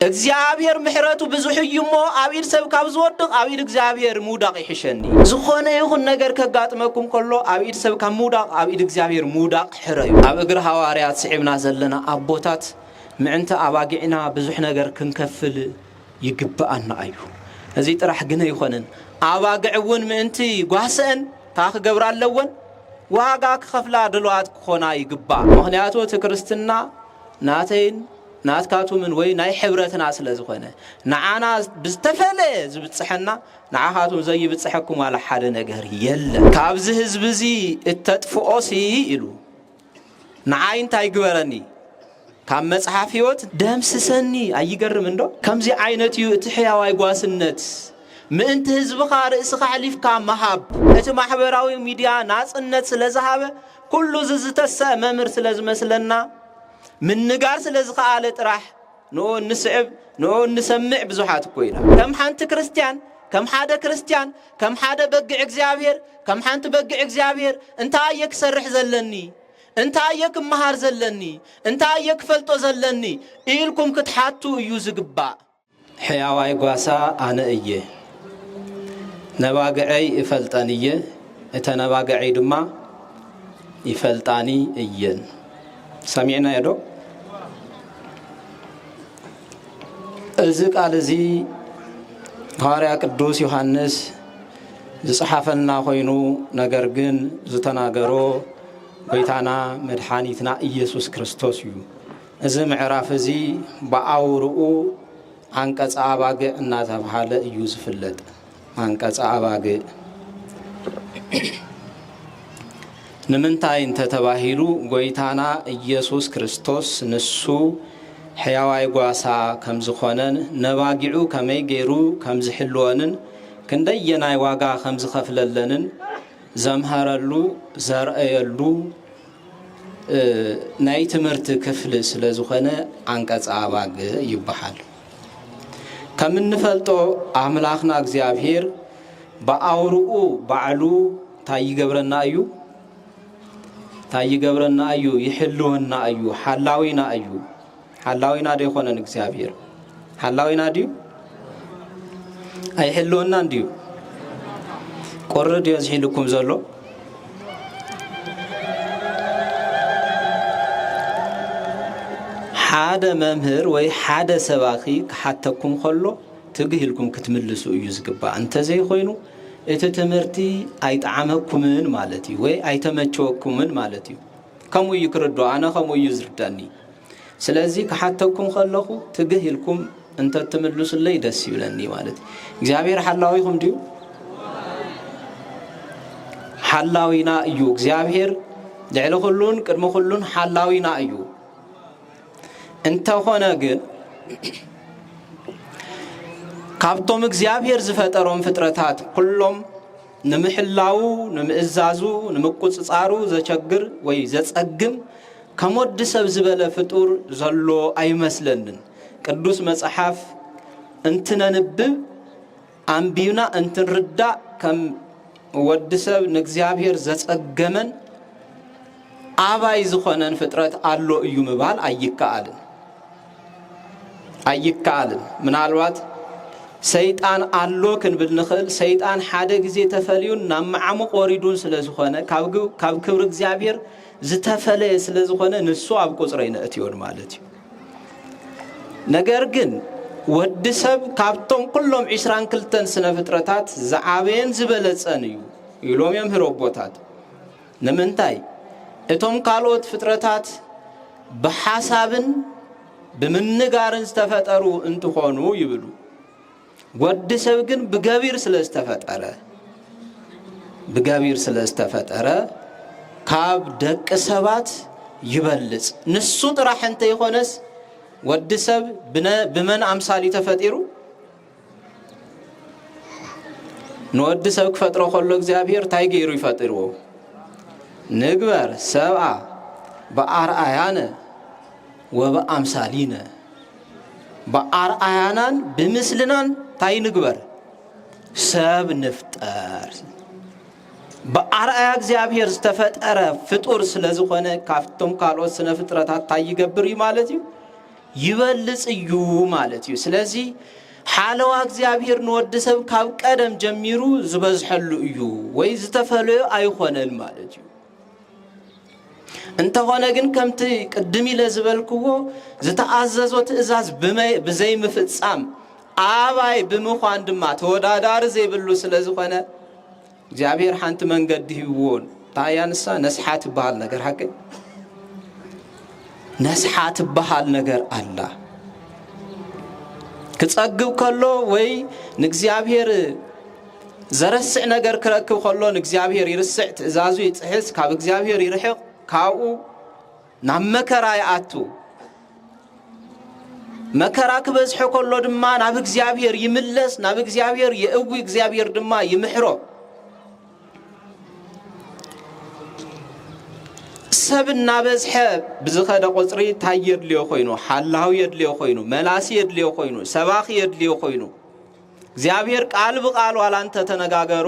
እግዚኣብሔር ምሕረቱ ብዙሕ እዩ እሞ፣ ኣብ ኢድ ሰብ ካብ ዝወድቕ፣ ኣብ ኢድ እግዚኣብሔር ምውዳቕ ይሕሸኒ። ዝኾነ ይኹን ነገር ከጋጥመኩም ከሎ፣ ኣብ ኢድ ሰብ ካብ ምውዳቕ፣ ኣብ ኢድ እግዚኣብሔር ምውዳቕ ሕረዩ። ኣብ እግሪ ሃዋርያት ስዒብና ዘለና ኣቦታት፣ ምዕንቲ ኣባጊዕና ብዙሕ ነገር ክንከፍል ይግብኣና እዩ። እዚ ጥራሕ ግን ኣይኾነን። ኣባግዕ እውን ምእንቲ ጓሰአን፣ እንታይ ክገብራ ኣለወን? ዋጋ ክኸፍላ ድልዋት ክኾና ይግባእ። ምኽንያቱ እቲ ክርስትና ናተይን ናትካቱምን ወይ ናይ ሕብረትና ስለ ዝኾነ፣ ንዓና ብዝተፈለየ ዝብጽሐና፣ ንዓኻቱም ዘይብጽሐኩም ዋላ ሓደ ነገር የለን። ካብዚ ህዝቢ እዚ እተጥፍኦሲ ኢሉ፣ ንዓይ እንታይ ግበረኒ? ካብ መጽሓፍ ህይወት ደምስሰኒ። ኣይገርም እንዶ? ከምዚ ዓይነት እዩ እቲ ሕያዋይ ጓስነት። ምእንቲ ህዝብኻ ርእስኻ ኣሕሊፍካ ምሃብ። እቲ ማሕበራዊ ሚድያ ናጽነት ስለ ዝሃበ፣ ኩሉ እዚ ዝተሰአ መምህር ስለ ዝመስለና፣ ምንጋር ስለ ዝኸኣለ ጥራሕ ንኡ እንስዕብ፣ ንኡ እንሰምዕ ብዙሓት እኮ ኢና። ከም ሓንቲ ክርስትያን፣ ከም ሓደ ክርስትያን፣ ከም ሓደ በጊዕ እግዚኣብሔር፣ ከም ሓንቲ በጊዕ እግዚኣብሔር እንታይ እየ ክሰርሕ ዘለኒ? እንታይ እየ ክመሃር ዘለኒ? እንታይ እየ ክፈልጦ ዘለኒ? ኢልኩም ክትሓቱ እዩ ዝግባእ። ሕያዋይ ጓሳ ኣነ እየ፣ ነባግዐይ እፈልጠን እየ፣ እተን ኣባግዐይ ድማ ይፈልጣኒ እየን። ሰሚዕናዮ ዶ? እዚ ቃል እዚ ሃዋርያ ቅዱስ ዮሃንስ ዝጸሓፈልና ኮይኑ፣ ነገር ግን ዝተናገሮ ጎይታና መድሓኒትና ኢየሱስ ክርስቶስ እዩ። እዚ ምዕራፍ እዚ ብኣውርኡ ዓንቀጸ ኣባግዕ እናተብሃለ እዩ ዝፍለጥ። ዓንቀጸ ኣባግዕ ንምንታይ እንተተባሂሉ፣ ጎይታና ኢየሱስ ክርስቶስ ንሱ ሕያዋይ ጓሳ ከም ዝኾነን ነባጊዑ ከመይ ገይሩ ከም ዝሕልወንን ክንደየናይ ዋጋ ከም ዝኸፍለለንን ዘምሃረሉ፣ ዘርአየሉ፣ እ፣ ናይ ትምህርቲ ክፍሊ ስለ ዝኾነ ዓንቀጸ ኣባግዕ ይበሃል። ከም እንፈልጦ ኣምላኽና እግዚኣብሔር ብኣውርኡ ባዕሉ እንታይ ይገብረና እዩ? እንታይ ይገብረና እዩ? ይሕልወና እዩ፣ ሓላዊና እዩ። ሓላዊና ዶ ይኾነን እግዚኣብሔር? ሓላዊና ድዩ? ኣይሕልወናን ድዩ? ቁሪ ድዮ ዝሒልኩም ዘሎ? ሓደ መምህር ወይ ሓደ ሰባኺ ክሓተኩም ከሎ ትግህ ኢልኩም ክትምልሱ እዩ ዝግባእ። እንተዘይኮይኑ እቲ ትምህርቲ ኣይጠዓመኩምን ማለት እዩ ወይ ኣይተመቸወኩምን ማለት እዩ። ከምኡ እዩ ክርዶ፣ ኣነ ከምኡ እዩ ዝርዳኒ። ስለዚ ክሓተኩም ከለኹ ትግህ ኢልኩም እንተትምልሱለይ ደስ ይብለኒ ማለት እዩ። እግዚኣብሔር ሓላዊኹም ድዩ? ሓላዊና እዩ። እግዚኣብሔር ልዕሊ ኩሉን ቅድሚ ኩሉን ሓላዊና እዩ። እንተኾነ ግን ካብቶም እግዚኣብሔር ዝፈጠሮም ፍጥረታት ኩሎም ንምሕላዉ፣ ንምእዛዙ፣ ንምቁጽጻሩ ዘቸግር ወይ ዘጸግም ከም ወዲ ሰብ ዝበለ ፍጡር ዘሎ ኣይመስለንን። ቅዱስ መጽሓፍ እንትነንብብ፣ ኣንቢብና እንትንርዳእ፣ ከም ወዲ ሰብ ንእግዚኣብሔር ዘጸገመን ኣባይ ዝኾነን ፍጥረት ኣሎ እዩ ምባል ኣይከኣልን። ኣይከኣልን። ምናልባት ሰይጣን ኣሎ ክንብል ንኽእል። ሰይጣን ሓደ ግዜ ተፈልዩን ናብ መዓሙቕ ወሪዱን ስለ ዝኾነ፣ ካብ ግ-፣ ካብ ክብሪ እግዚኣብሔር ዝተፈለየ ስለ ዝኾነ፣ ንሱ ኣብ ቁጽሪ ኣይነእትዮን ማለት እዩ። ነገር ግን ወዲ ሰብ ካብቶም ኩሎም ዒስራን ክልተን ስነ ፍጥረታት ዝዓበየን ዝበለጸን እዩ ኢሎም የምህሩ ኣቦታት። ንምንታይ? እቶም ካልኦት ፍጥረታት ብሓሳብን ብምንጋርን ዝተፈጠሩ እንትኾኑ ይብሉ። ወዲ ሰብ ግን ብገቢር ስለ ዝተፈጠረ፣ ብገቢር ስለ ዝተፈጠረ ካብ ደቂ ሰባት ይበልጽ። ንሱ ጥራሕ እንተይኾነስ ወዲ ሰብ ብነ-፣ ብመን ኣምሳል እዩ ተፈጢሩ? ንወዲ ሰብ ክፈጥሮ ከሎ እግዚኣብሔር እንታይ ገይሩ ይፈጥርዎ? "ንግበር ሰብኣ ብኣርኣያነ ወብኣምሳሊነ።" ብኣርኣያናን ብምስልናን እንታይ ንግበር? ሰብ ንፍጠር። ብኣርኣያ እግዚኣብሔር ዝተፈጠረ ፍጡር ስለ ዝኾነ፣ ካብቶም ካልኦት ስነ ፍጥረታት እንታይ ይገብር እዩ ማለት እዩ? ይበልጽ እዩ ማለት እዩ። ስለዚ ሓለዋ እግዚኣብሔር ንወዲ ሰብ ካብ ቀደም ጀሚሩ ዝበዝሐሉ እዩ ወይ ዝተፈለዮ ኣይኾነን ማለት እዩ። እንተኾነ ግን ከምቲ ቅድም ኢለ ዝበልክዎ ዝተኣዘዞ ትእዛዝ ብመይ-፣ ብዘይምፍጻም ኣባይ ብምዃን ድማ ተወዳዳሪ ዘይብሉ ስለ ዝኾነ እግዚኣብሔር ሓንቲ መንገዲ ሂብዎ። እንታይ እያ ንሳ? ነስሓ ትበሃል ነገር ሓቂ ነስሓ ትበሃል ነገር ኣላ። ክጸግብ ከሎ ወይ ንእግዚኣብሔር ዘረስዕ ነገር ክረክብ ከሎ ንእግዚኣብሔር ይርስዕ፣ ትእዛዙ ይጥሕስ፣ ካብ እግዚኣብሔር ይርሕቕ፣ ካብኡ ናብ መከራ ይኣቱ። መከራ ክበዝሖ ከሎ ድማ ናብ እግዚኣብሔር ይምለስ፣ ናብ እግዚኣብሔር የእዊ፣ እግዚኣብሔር ድማ ይምሕሮ። ሰብ እናበዝሐ ብዝኸደ ቁጽሪ እንታይ የድልዮ ኮይኑ? ሓላዊ የድልዮ ኮይኑ፣ መላሲ የድልዮ ኮይኑ፣ ሰባኺ የድልዮ ኮይኑ። እግዚኣብሔር ቃል ብቃል ዋላ እንተተነጋገሮ፣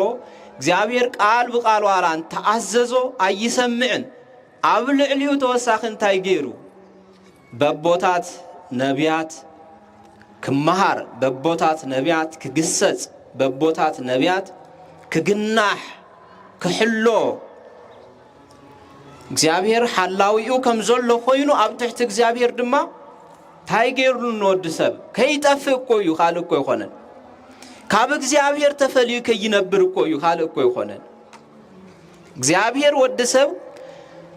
እግዚኣብሔር ቃል ብቃል ዋላ እንተኣዘዞ ኣይሰምዕን። ኣብ ልዕሊኡ ተወሳኺ እንታይ ገይሩ? በቦታት ነቢያት ክመሃር፣ በቦታት ነቢያት ክግሰጽ፣ በቦታት ነቢያት ክግናሕ፣ ክሕሎ፣ እግዚኣብሔር ሓላዊኡ ከም ዘሎ ኮይኑ ኣብ ትሕቲ እግዚኣብሔር ድማ እንታይ ገይሩሉ ንወዲ ሰብ? ከይጠፍእ እኮ እዩ፣ ካልእ እኮ ኣይኮነን። ካብ እግዚኣብሔር ተፈልዩ ከይነብር እኮ እዩ፣ ካልእ እኮ ኣይኮነን። እግዚኣብሔር ወዲ ሰብ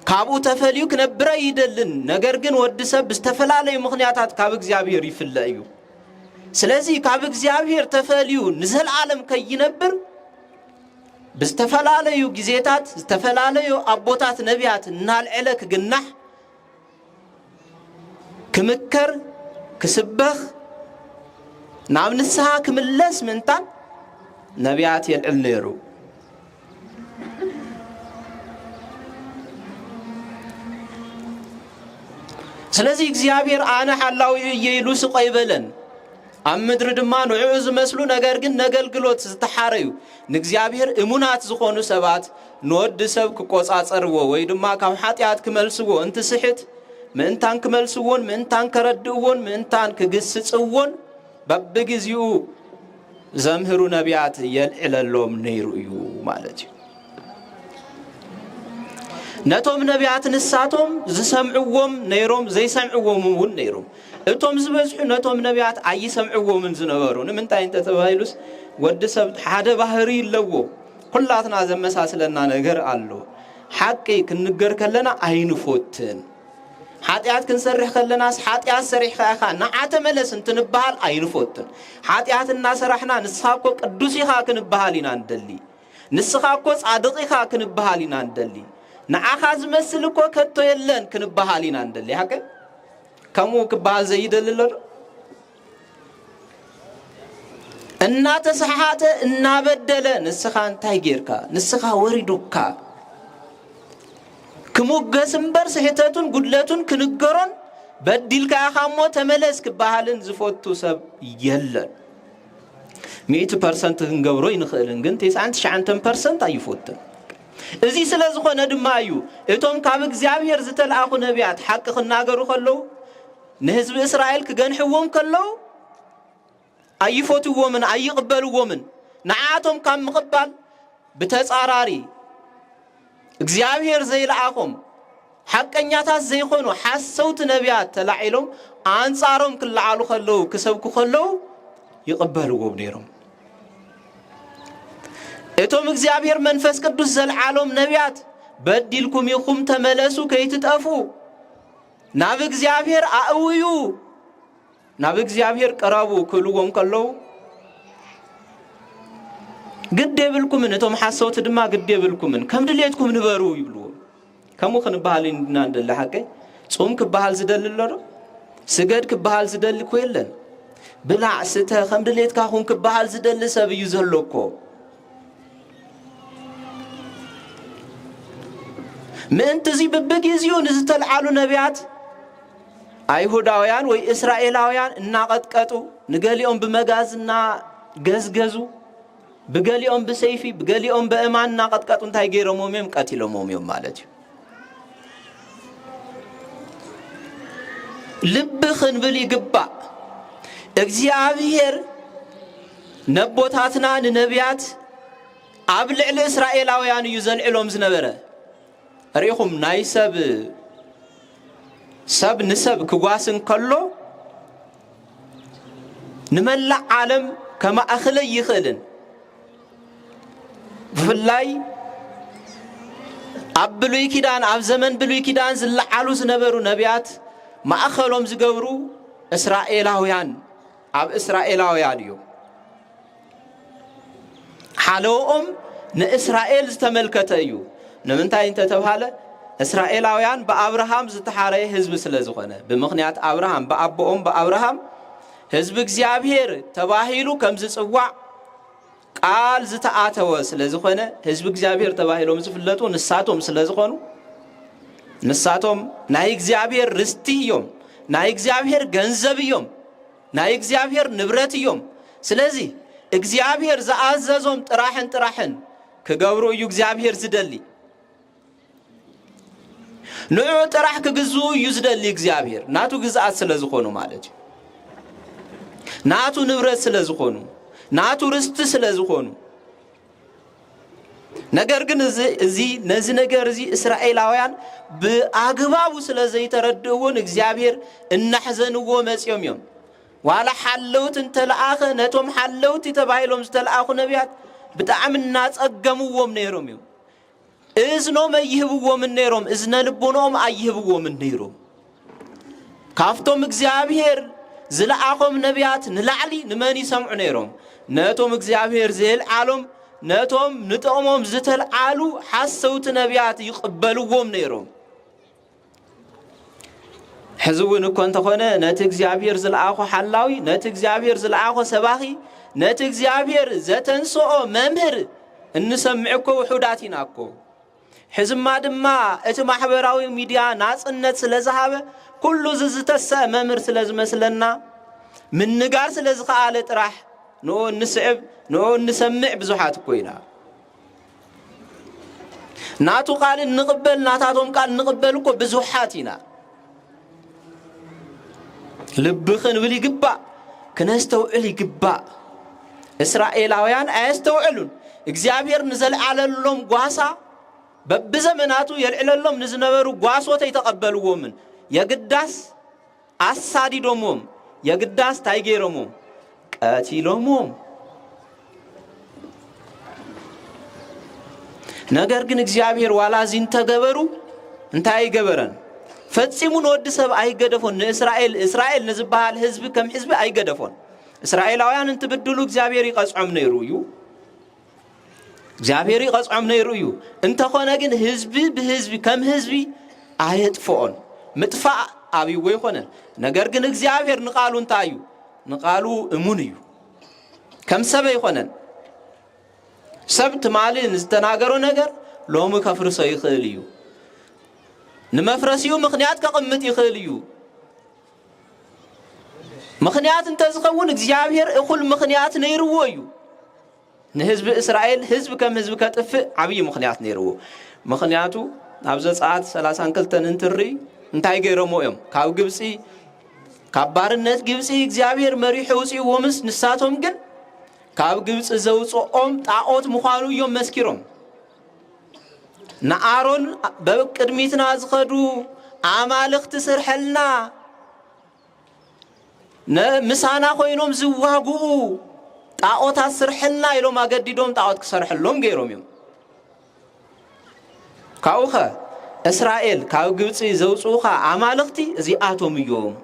ካብኡ ተፈልዩ ክነብር ኣይደልን። ነገር ግን ወዲ ሰብ ብዝተፈላለዩ ምኽንያታት ካብ እግዚኣብሔር ይፍለ እዩ። ስለዚ ካብ እግዚኣብሔር ተፈልዩ ንዘለዓለም ከይነብር ብዝተፈላለዩ ግዜታት ዝተፈላለዩ ኣቦታት ነቢያት እናልዐለ ክግናሕ፣ ክምከር፣ ክስበኽ፣ ናብ ንስሓ ክምለስ ምእንታን ነቢያት የልዕል ነይሩ። ስለዚ እግዚኣብሔር ኣነ ሓላዊኡ እየ ኢሉ ስቕ ኣይበለን። ኣብ ምድሪ ድማ ንዕኡ ዝመስሉ ነገር ግን ነገልግሎት ዝተሓረዩ ንእግዚኣብሔር እሙናት ዝኾኑ ሰባት ንወዲ ሰብ ክቆጻጸርዎ ወይ ድማ ካብ ሓጢኣት ክመልስዎ እንትስሕት ምእንታን ክመልስዎን ምእንታን ከረድእዎን ምእንታን ክግስጽዎን በብግዜኡ ዘምህሩ ነቢያት የልዕለሎም ነይሩ እዩ ማለት እዩ። ነቶም ነቢያት ንሳቶም ዝሰምዕዎም ነይሮም፣ ዘይሰምዕዎም እውን ነይሮም። እቶም ዝበዝሑ ነቶም ነቢያት ኣይሰምዕዎምን ዝነበሩ። ንምንታይ እንተተባሂሉስ ወዲ ሰብ ሓደ ባህሪ ኣለዎ። ኩላትና ዘመሳስለና ነገር ኣሎ። ሓቂ ክንንገር ከለና ኣይንፎትን። ሓጢኣት ክንሰርሕ ከለናስ ሓጢኣት ሰሪሕካ ኢኻ ንዓ ተመለስ እንትንበሃል ኣይንፎትን። ሓጢኣት እናሰራሕና ንስኻ እኮ ቅዱስ ኢኻ ክንበሃል ኢና ንደሊ። ንስኻ እኮ ጻድቕ ኢኻ ክንበሃል ኢና ንደሊ። ንዓኻ ዝመስል እኮ ከቶ የለን ክንበሃል ኢና ንደሊ። ሓቂ ከምኡ ክበሃል ዘይደሊ ኣሎ ዶ? እናተሰሓሓተ እናበደለ ንስኻ እንታይ ጌርካ? ንስኻ ወሪዱካ ክሙገስ እምበር ስሕተቱን ጉድለቱን ክንገሮን በዲልካ ኢኻ እሞ ተመለስ ክበሃልን ዝፈቱ ሰብ የለን። ሚእቲ ፐርሰንት ክንገብሮ ይንኽእልን ግን ተስዓን ትሽዓተን ፐርሰንት ኣይፎትን። እዚ ስለ ዝኾነ ድማ እዩ እቶም ካብ እግዚኣብሔር ዝተልኣኹ ነቢያት ሓቂ ክናገሩ ከለዉ ንህዝቢ እስራኤል ክገንሕዎም ከለዉ ኣይፈትዎምን ኣይቕበልዎምን። ንዓቶም ካብ ምቕባል ብተጻራሪ እግዚኣብሔር ዘይለኣኾም ሓቀኛታት ዘይኾኑ ሓሰውቲ ነቢያት ተላዒሎም ኣንጻሮም ክለዓሉ ከለዉ ክሰብኩ ከለዉ ይቕበልዎም ነይሮም። እቶም እግዚኣብሔር መንፈስ ቅዱስ ዘልዓሎም ነቢያት በዲልኩም ኢኹም ተመለሱ ከይትጠፉ ናብ እግዚኣብሔር ኣእውዩ ናብ እግዚኣብሔር ቅረቡ ክብልዎም ከለዉ ግድ የብልኩምን፣ እቶም ሓሰውቲ ድማ ግድ የብልኩምን፣ ከም ድሌትኩም ንበሩ ይብልዎም። ከምኡ ክንበሃል ኢና እንደሊ ሓቀይ? ጹም ክበሃል ዝደሊ ኣሎ ዶ? ስገድ ክበሃል ዝደሊ እኮ የለን። ብላዕ፣ ስተ፣ ከም ድሌትካ ኩን ክበሃል ዝደሊ ሰብ እዩ ዘሎ እኮ። ምእንቲ እዚ ብብግዜኡ ንዝተልዓሉ ነቢያት ኣይሁዳውያን ወይ እስራኤላውያን እናቐጥቀጡ ንገሊኦም ብመጋዝ እናገዝገዙ ብገሊኦም ብሰይፊ ብገሊኦም ብእማን እናቐጥቀጡ እንታይ ገይሮሞም እዮም? ቀቲሎሞም እዮም ማለት እዩ። ልቢ ክንብል ይግባእ። እግዚኣብሔር ነቦታትና ንነቢያት ኣብ ልዕሊ እስራኤላውያን እዩ ዘልዕሎም ዝነበረ። ርኢኹም፣ ናይ ሰብ፣ ሰብ ንሰብ ክጓስ እንከሎ ንመላእ ዓለም ከማእኽል ኣይኽእልን። ብፍላይ ኣብ ብሉይ ኪዳን፣ ኣብ ዘመን ብሉይ ኪዳን ዝለዓሉ ዝነበሩ ነቢያት ማእኸሎም ዝገብሩ እስራኤላውያን፣ ኣብ እስራኤላውያን እዩ። ሓለውኦም ንእስራኤል ዝተመልከተ እዩ። ንምንታይ እንተተብሃለ፣ እስራኤላውያን ብኣብርሃም ዝተሓረየ ህዝቢ ስለ ዝኾነ፣ ብምኽንያት ኣብርሃም፣ ብኣቦኦም ብኣብርሃም ህዝቢ እግዚኣብሔር ተባሂሉ ከም ዝጽዋዕ ቃል ዝተኣተወ ስለ ዝኾነ፣ ህዝቢ እግዚኣብሔር ተባሂሎም ዝፍለጡ ንሳቶም ስለ ዝኾኑ፣ ንሳቶም ናይ እግዚኣብሔር ርስቲ እዮም፣ ናይ እግዚኣብሔር ገንዘብ እዮም፣ ናይ እግዚኣብሔር ንብረት እዮም። ስለዚ እግዚኣብሔር ዝኣዘዞም ጥራሕን ጥራሕን ክገብሩ እዩ እግዚኣብሔር ዝደሊ። ንዑ ጥራሕ ክግዝኡ እዩ ዝደሊ እግዚኣብሔር፣ ናቱ ግዝኣት ስለ ዝኾኑ ማለት እዩ። ናቱ ንብረት ስለ ዝኾኑ፣ ናቱ ርስቲ ስለ ዝኾኑ። ነገር ግን እዚ፣ እዚ፣ ነዚ ነገር እዚ እስራኤላውያን ብኣግባቡ ስለ ዘይተረድእዎ፣ ንእግዚኣብሔር እናሕዘንዎ መጺኦም እዮም። ዋላ ሓለውቲ እንተለኣኸ፣ ነቶም ሓለውቲ ተባሂሎም ዝተለኣኹ ነቢያት ብጣዕሚ እናጸገምዎም ነይሮም እዮም። እዝኖም ኣይህብዎምን ነይሮም፣ እዝነ ልቦንኦም ኣይህብዎምን ነይሮም። ካብቶም እግዚኣብሔር ዝለኣኾም ነቢያት ንላዕሊ ንመን ይሰምዑ ነይሮም? ነቶም እግዚኣብሔር ዘየልዓሎም፣ ነቶም ንጥቕሞም ዝተልዓሉ ሓሰውቲ ነቢያት ይቕበልዎም ነይሮም። ሕዚ እውን እኮ እንተኾነ፣ ነቲ እግዚኣብሔር ዝለኣኾ ሓላዊ፣ ነቲ እግዚኣብሔር ዝለኣኾ ሰባኺ፣ ነቲ እግዚኣብሔር ዘተንስኦ መምህር እንሰምዕ እኮ ውሑዳት ኢና እኮ። ሕዝማ ድማ እቲ ማሕበራዊ ሚድያ ናጽነት ስለ ዝሃበ፣ ኩሉ እዚ ዝተሰአ መምህር ስለ ዝመስለና፣ ምንጋር ስለ ዝኸኣለ ጥራሕ ንኡ እንስዕብ፣ ንኡ እንሰምዕ ብዙሓት እኮ ኢና። ናቱ ቃል እንቕበል፣ ናታቶም ቃል እንቕበል እኮ ብዙሓት ኢና። ልቢ ክንብል ይግባእ፣ ክነስተውዕል ይግባእ። እስራኤላውያን ኣየስተውዕሉን። እግዚኣብሔር ንዘልዓለሎም ጓሳ፣ በብዘመናቱ የልዕለሎም ንዝነበሩ ጓሶት ኣይተቐበልዎምን። የግዳስ ኣሳዲዶምዎም፣ የግዳስ ታይ ገይሮምዎም? ቀቲሎምዎም። ነገር ግን እግዚኣብሔር ዋላ እዚ እንተገበሩ፣ እንታይ ኣይገበረን? ፈጺሙ ንወዲ ሰብ ኣይገደፎን። ንእስራኤል፣ እስራኤል ንዝበሃል ህዝቢ ከም ህዝቢ ኣይገደፎን። እስራኤላውያን እንትብድሉ እግዚኣብሔር ይቐጽዖም ነይሩ እዩ። እግዚኣብሔር ይቐጽዖም ነይሩ እዩ። እንተኾነ ግን ህዝቢ ብህዝቢ ከም ህዝቢ ኣየጥፍኦን። ምጥፋእ ኣብይዎ ኣይኮነን። ነገር ግን እግዚኣብሔር ንቓሉ እንታይ እዩ? ንቓሉ እሙን እዩ። ከም ሰብ ኣይኮነን። ሰብ ትማሊ ንዝተናገሮ ነገር ሎሚ ከፍርሶ ይኽእል እዩ። ንመፍረሲኡ ምኽንያት ከቕምጥ ይኽእል እዩ። ምኽንያት እንተዝኸውን እግዚኣብሔር እኹል ምኽንያት ነይርዎ እዩ። ንህዝቢ እስራኤል ህዝቢ ከም ህዝቢ ከጥፍእ ዓብዪ ምኽንያት ነይርዎ። ምኽንያቱ ኣብ ዘጸኣት ሰላሳን ክልተን እንትርኢ እንታይ ገይሮምዎ እዮም? ካብ ግብጺ፣ ካብ ባርነት ግብጺ እግዚኣብሔር መሪሑ ኣውጺእዎምስ፣ ንሳቶም ግን ካብ ግብጺ ዘውጽኦም ጣዖት ምዃኑ እዮም መስኪሮም። ንኣሮን በቅድሚትና ዝኸዱ ኣማልኽቲ ስርሐልና፣ ነ-፣ ምሳና ኮይኖም ዝዋግኡ ጣዖታት ስርሐልና ኢሎም ኣገዲዶም ጣዖት ክሰርሐሎም ገይሮም እዮም። ካብኡኸ እስራኤል ካብ ግብጺ ዘውጽኡኻ ኣማልኽቲ እዚኣቶም እዮም።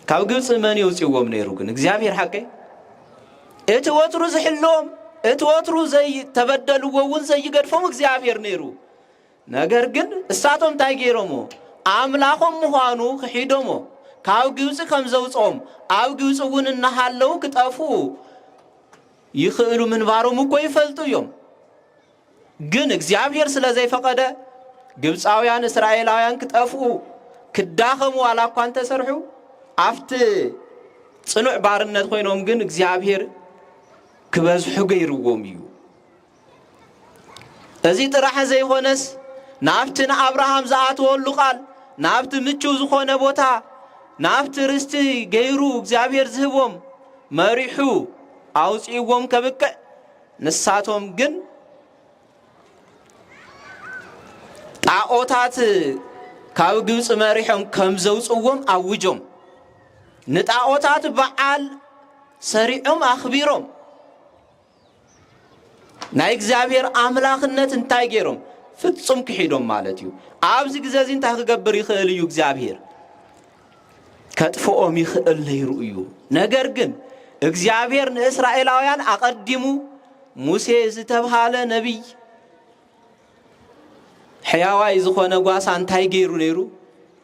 ካብ ግብጺ መን የውጽእዎም ነይሩ ግን? እግዚኣብሔር ሓቀይ? እቲ ወትሩ ዝሕልዎም፣ እቲ ወትሩ ዘይተበደልዎ እውን ዘይገድፎም እግዚኣብሔር ነይሩ። ነገር ግን እሳቶም እንታይ ገይሮሞ? ኣምላኾም ምዃኑ ክሒዶሞ። ካብ ግብጺ ከም ዘውጽኦም፣ ኣብ ግብጺ እውን እናሃለዉ ክጠፍኡ ይኽእሉ ምንባሮም እኮ ይፈልጡ እዮም። ግን እግዚኣብሔር ስለ ዘይፈቐደ፣ ግብጻውያን እስራኤላውያን ክጠፍኡ፣ ክዳኸሙ ዋላ እኳ እንተሰርሑ፣ ኣብቲ ጽኑዕ ባርነት ኮይኖም ግን እግዚኣብሔር ክበዝሑ ገይርዎም እዩ። እዚ ጥራሕ ዘይኮነስ፣ ናብቲ ንኣብርሃም ዝኣተወሉ ቃል፣ ናብቲ ምቹው ዝኾነ ቦታ፣ ናብቲ ርስቲ ገይሩ እግዚኣብሔር ዝህቦም መሪሑ ኣውፅእዎም ከብቅዕ፣ ንሳቶም ግን ጣዖታት ካብ ግብፂ መሪሖም ከም ዘውፅዎም ኣውጆም፣ ንጣዖታት በዓል ሰሪዖም ኣኽቢሮም፣ ናይ እግዚኣብሔር ኣምላኽነት እንታይ ገይሮም? ፍጹም ክሒዶም ማለት እዩ። ኣብዚ ግዜ እዚ እንታይ ክገብር ይኽእል እዩ እግዚኣብሔር? ከጥፍኦም ይኽእል ነይሩ እዩ። ነገር ግን እግዚኣብሔር ንእስራኤላውያን ኣቐዲሙ ሙሴ ዝተብሃለ ነቢይ ሕያዋይ ዝኾነ ጓሳ እንታይ ገይሩ ነይሩ?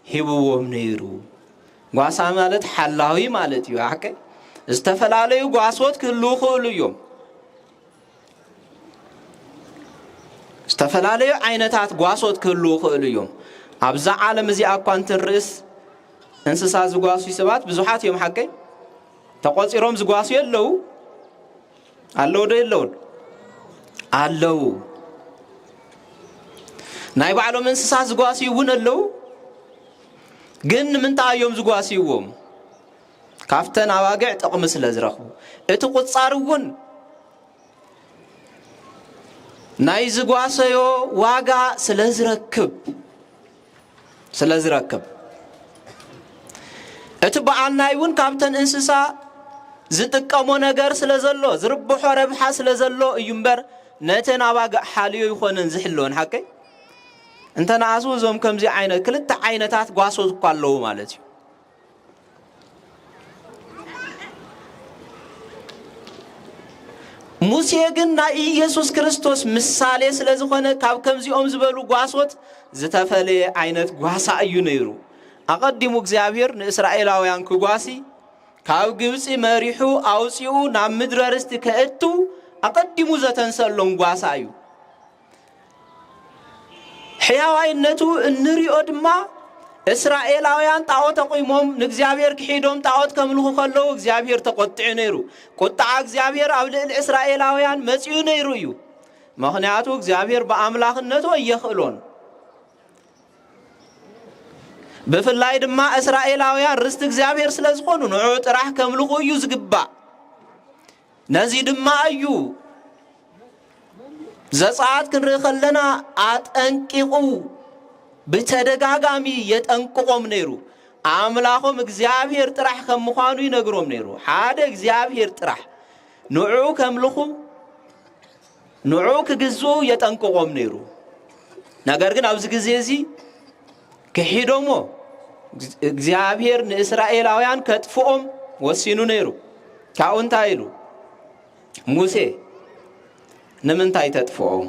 ሂብዎም ነይሩ። ጓሳ ማለት ሓላዊ ማለት እዩ። ሓቀይ? ዝተፈላለዩ ጓሶት ክህልዉ ይኽእሉ እዮም። ዝተፈላለዩ ዓይነታት ጓሶት ክህልዉ ይኽእሉ እዮም። ኣብዛ ዓለም እዚኣ እኳ እንትንርእስ እንስሳ ዝጓስዩ ሰባት ብዙሓት እዮም። ሓቀይ? ተቖጺሮም ዝጓስዩ ኣለዉ? ኣለዉ ዶ የለዉን? ኣለዉ። ናይ ባዕሎም እንስሳ ዝጓስዩ እውን ኣለዉ። ግን ንምንታይ እዮም ዝጓስይዎም? ካብተን ኣባግዕ ጥቕሚ ስለ ዝረኽቡ። እቲ ቁጻር እውን ናይ ዝጓሰዮ ዋጋ ስለ ዝረክብ፣ ስለ ዝረክብ። እቲ በዓል ናይ እውን ካብተን እንስሳ ዝጥቀሞ ነገር ስለ ዘሎ፣ ዝርብሖ ረብሓ ስለ ዘሎ እዩ እምበር፣ ነተን ኣባግዕ ሓልዮ ይኾነን ዝሕልወን። ሓቀይ? እንተ ነኣሱ እዞም ከምዚ ዓይነት ክልተ ዓይነታት ጓሶት እኳ ኣለዉ ማለት እዩ። ሙሴ ግን ናይ ኢየሱስ ክርስቶስ ምሳሌ ስለ ዝኾነ፣ ካብ ከምዚኦም ዝበሉ ጓሶት ዝተፈለየ ዓይነት ጓሳ እዩ ነይሩ። ኣቐዲሙ እግዚኣብሔር ንእስራኤላውያን ክጓሲ፣ ካብ ግብጺ መሪሑ ኣውጺኡ ናብ ምድረ ርስቲ ከእቱ ኣቐዲሙ ዘተንሰሎም ጓሳ እዩ። ሕያዋይነቱ እንሪኦ ድማ፣ እስራኤላውያን ጣዖት ኣቑሞም ንእግዚኣብሔር ክሒዶም ጣዖት ከምልኹ ከለዉ እግዚኣብሔር ተቖጢዑ ነይሩ። ቁጥዓ እግዚኣብሔር ኣብ ልዕሊ እስራኤላውያን መጺኡ ነይሩ እዩ። ምኽንያቱ እግዚኣብሔር ብኣምላኽነቱ ኣየኽእሎን። ብፍላይ ድማ እስራኤላውያን ርስቲ እግዚኣብሔር ስለ ዝኾኑ ንዕኡ ጥራሕ ከምልኹ እዩ ዝግባእ። ነዚ ድማ እዩ ዘጸኣት ክንርኢ ከለና ኣጠንቂቑ ብተደጋጋሚ የጠንቅቖም ነይሩ። ኣምላኾም እግዚኣብሔር ጥራሕ ከም ምዃኑ ይነግሮም ነይሩ። ሓደ እግዚኣብሔር ጥራሕ ንዕኡ ከምልኹ፣ ንዕኡ ክግዝኡ የጠንቅቖም ነይሩ። ነገር ግን ኣብዚ ግዜ እዚ ክሒዶሞ፣ እግዚኣብሔር ንእስራኤላውያን ከጥፍኦም ወሲኑ ነይሩ። ካብኡ እንታይ ኢሉ? ሙሴ፣ ንምንታይ ተጥፍኦም?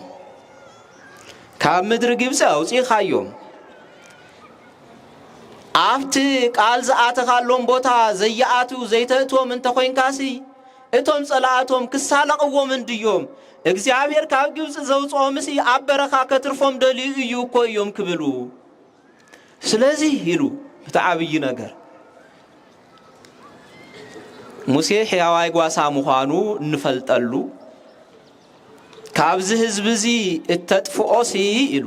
ካብ ምድሪ ግብፂ ኣውፂእኻዮም። ኣብቲ ቃል ዝኣተኻሎም ቦታ ዘይኣትዉ ዘይተእትዎም እንተኾይንካሲ፣ እቶም ጸላእቶም ክሳለቕዎም እንድዮም። እግዚኣብሔር ካብ ግብፂ ዘውፅኦምሲ ኣብ በረኻ ከትርፎም ደልዩ እዩ እኮ እዮም ክብሉ። ስለዚ ኢሉ፣ እቲ ዓብዪ ነገር፣ ሙሴ ሕያዋይ ጓሳ ምዃኑ እንፈልጠሉ፣ ካብዚ ህዝቢ እዚ እተጥፍኦሲ ኢሉ፣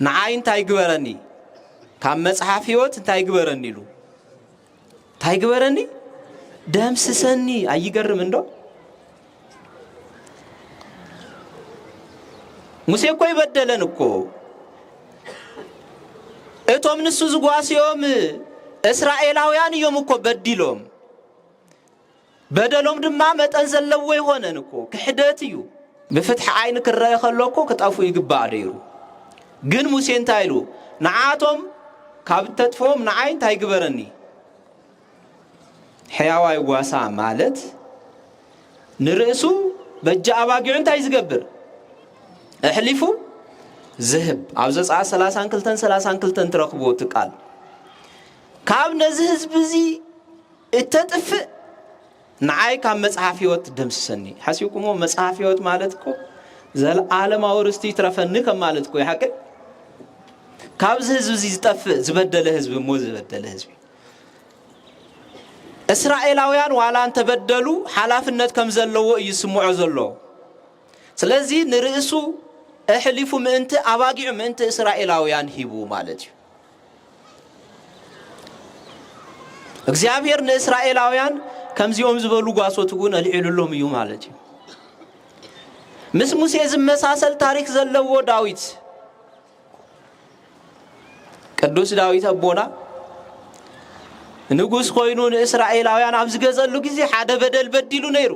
ንዓይ እንታይ ግበረኒ? ካብ መጽሓፍ ህይወት እንታይ ግበረኒ ኢሉ። እንታይ ግበረኒ? ደምስሰኒ። ኣይገርም እንዶ? ሙሴ እኮ ይበደለን እኮ። እቶም ንሱ ዝጓስዮም እስራኤላውያን እዮም እኮ በዲሎም። በደሎም ድማ መጠን ዘለዎ ይኾነን እኮ። ክሕደት እዩ። ብፍትሒ ዓይኒ ክረአ ከሎ እኮ ክጠፉ ይግባእ ነይሩ። ግን ሙሴ እንታይ ኢሉ? ንዓቶም ካብ እተጥፍኦም ንዓይ እንታይ ግበረኒ? ሕያዋይ ጓሳ ማለት ንርእሱ በጃ ኣባጊዑ እንታይ ዝገብር? ኣሕሊፉ ዝህብ። ኣብ ዘጸኣት ሰላሳን ክልተን ሰላሳን ክልተን ትረኽብዎ እቲ ቃል። ካብ ነዚ ህዝቢ እዚ እተጥፍእ ንዓይ ካብ መጽሓፍ ህይወት ደምስሰኒ። ሓሲብኩሞ? መጽሓፍ ህይወት ማለት እኮ ዘለዓለማዊ ርስቲ ይትረፈኒ ከም ማለት እኮ እዩ። ሓቂ? ካብዚ ህዝቢ እዚ ዝጠፍእ ዝበደለ ህዝቢ እሞ ዝበደለ ህዝቢ። እስራኤላውያን ዋላ እንተበደሉ ሓላፍነት ከም ዘለዎ እዩ ዝስምዖ ዘሎ። ስለዚ ንርእሱ ኣሕሊፉ ምእንቲ ኣባጊዑ ምእንቲ እስራኤላውያን ሂቡ ማለት እዩ። እግዚኣብሔር ንእስራኤላውያን ከምዚኦም ዝበሉ ጓሶት እውን ኣልዒሉሎም እዩ ማለት እዩ። ምስ ሙሴ ዝመሳሰል ታሪክ ዘለዎ ዳዊት፣ ቅዱስ ዳዊት ኣቦና ንጉስ ኮይኑ ንእስራኤላውያን ኣብ ዝገዘሉ ግዜ ሓደ በደል በዲሉ ነይሩ።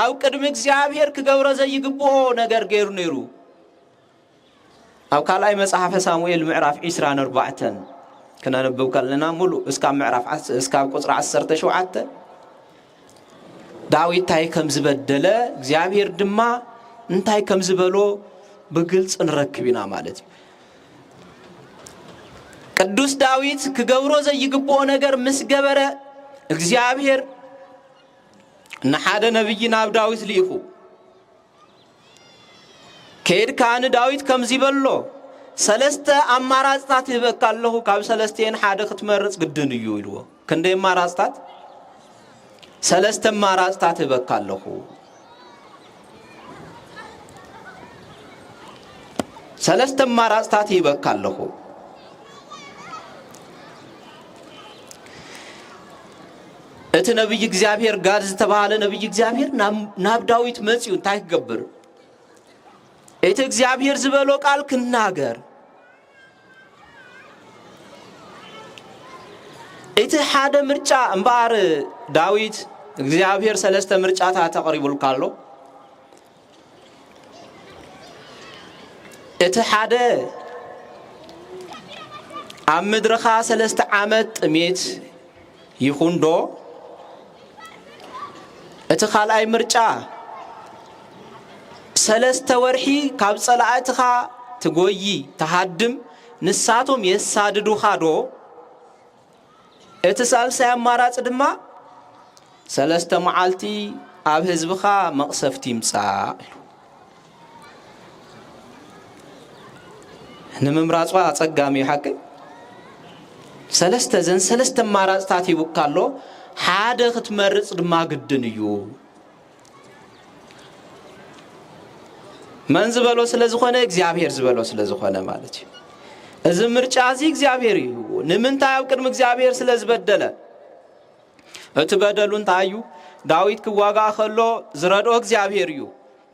ኣብ ቅድሚ እግዚኣብሔር ክገብሮ ዘይግብኦ ነገር ገይሩ ነይሩ። ኣብ ካልኣይ መጽሓፈ ሳሙኤል ምዕራፍ ዒስራን ኣርባዕተን ክነንብብ ከለና፣ ሙሉእ እስካብ ምዕራፍ ዓስ-፣ እስካብ ቁጽሪ ዓሰርተ ሸውዓተ፣ ዳዊት እንታይ ከም ዝበደለ፣ እግዚኣብሔር ድማ እንታይ ከም ዝበሎ ብግልጺ ንረክብ ኢና ማለት እዩ። ቅዱስ ዳዊት ክገብሮ ዘይግብኦ ነገር ምስ ገበረ፣ እግዚኣብሔር ንሓደ ነቢይ ናብ ዳዊት ልኢኹ፣ "ከይድካ ንዳዊት ከምዚ በሎ፣ ሰለስተ ኣማራጽታት ይህበካ ኣለኹ፣ ካብ ሰለስቲኤን ሓደ ክትመርጽ ግድን እዩ" ኢልዎ። ክንደይ ኣማራጽታት? ሰለስተ ኣማራጽታት ይህበካ ኣለኹ። ሰለስተ ኣማራጽታት ይህበካ ኣለኹ። እቲ ነቢይ እግዚኣብሔር፣ ጋድ ዝተባህለ ነቢይ እግዚኣብሔር ናብ፣ ናብ ዳዊት መጺኡ እንታይ ክገብር? እቲ እግዚኣብሔር ዝበሎ ቃል ክናገር። እቲ ሓደ ምርጫ እምበኣር፣ ዳዊት፣ እግዚኣብሔር ሰለስተ ምርጫታት ኣቕሪቡልካ ኣሎ። እቲ ሓደ፣ ኣብ ምድርኻ ሰለስተ ዓመት ጥሜት ይኹን ዶ? እቲ ካልኣይ ምርጫ፣ ሰለስተ ወርሒ ካብ ጸላእትኻ ትጎዪ፣ ትሃድም፣ ንሳቶም የሳድዱኻ ዶ? እቲ ሳልሳይ ኣማራጺ ድማ፣ ሰለስተ መዓልቲ ኣብ ህዝብኻ መቕሰፍቲ ይምጻእ ኢሉ። ንምምራጹ ኣጸጋሚ እዩ፣ ሓቂ። ሰለስተ፣ ዘን ሰለስተ ኣማራጽታት ሂቡካ ኣሎ፣ ሓደ ክትመርጽ ድማ ግድን እዩ። መን ዝበሎ ስለ ዝኾነ? እግዚኣብሔር ዝበሎ ስለ ዝኾነ ማለት እዩ። እዚ ምርጫ እዚ እግዚኣብሔር እዩ። ንምንታይ? ኣብ ቅድሚ እግዚኣብሔር ስለ ዝበደለ። እቲ በደሉ እንታይ እዩ? ዳዊት ክዋጋእ ከሎ ዝረድኦ እግዚኣብሔር እዩ።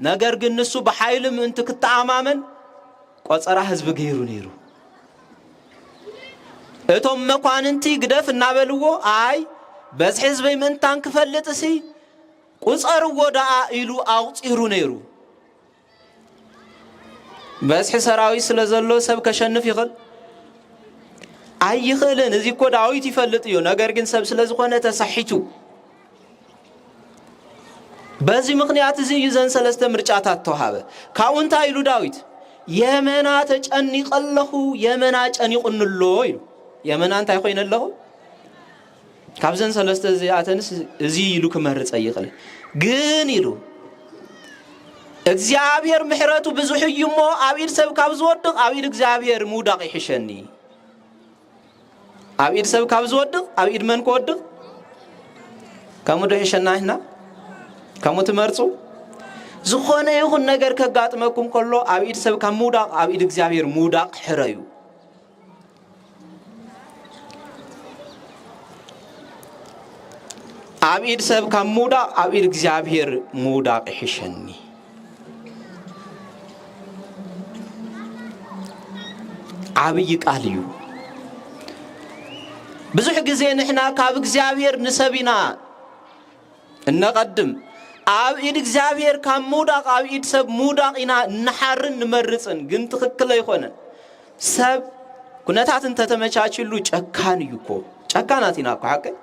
ነገር ግን ንሱ ብሓይሊ ምእንቲ ክተኣማመን ቆጸራ ህዝቢ ገይሩ ነይሩ። እቶም መኳንንቲ ግደፍ እናበልዎ፣ ኣይ፣ በዝሒ ህዝበይ ምእንታን ክፈልጥሲ ቁጸርዎ ደኣ ኢሉ ኣቑጺሩ ነይሩ። በዝሒ ሰራዊት ስለ ዘሎ ሰብ ከሸንፍ ይኽእል? ኣይኽእልን። እዚ እኮ ዳዊት ይፈልጥ እዩ። ነገር ግን ሰብ ስለ ዝኾነ ተሳሒቱ። በዚ ምኽንያት እዚ እዩ ዘን ሰለስተ ምርጫታት ተዋሃበ። ካብኡ እንታይ ኢሉ ዳዊት? "የመና ተጨኒቐ ኣለኹ፣ የመና ጨኒቑኒ ኣሎ" ኢሉ። የመና እንታይ ኮይነ ኣለኹ? ካብዘን ሰለስተ እዚኣተንስ እዚ ኢሉ ክመርጽ ኣይኽእልን። ግን ኢሉ፣ "እግዚኣብሔር ምሕረቱ ብዙሕ እዩ እሞ፣ ኣብ ኢድ ሰብ ካብ ዝወድቕ፣ ኣብ ኢድ እግዚኣብሔር ምውዳቕ ይሕሸኒ።" ኣብ ኢድ ሰብ ካብ ዝወድቕ፣ ኣብ ኢድ መን ክወድቕ? ከምኡ ዶ ይሕሸና? ኢሕና ከምኡ ትመርጹ? ዝኾነ ይኹን ነገር ከጋጥመኩም ከሎ፣ ኣብ ኢድ ሰብ ካብ ምውዳቕ፣ ኣብ ኢድ እግዚኣብሔር ምውዳቕ ሕረዩ። ኣብ ኢድ ሰብ ካብ ምውዳቕ፣ ኣብ ኢድ እግዚኣብሔር ምውዳቕ ይሕሸኒ። ዓብዪ ቃል እዩ። ብዙሕ ግዜ ንሕና ካብ እግዚኣብሔር ንሰብ ኢና እነቐድም። ኣብ ኢድ እግዚኣብሔር ካብ ምውዳቕ፣ ኣብ ኢድ ሰብ ምውዳቕ ኢና እንሓርን ንመርጽን፣ ግን ትኽክል ኣይኮነን። ሰብ ኩነታት እንተተመቻችሉ ጨካን እዩ እኮ። ጨካናት ኢና እኮ፣ ሓቀይ?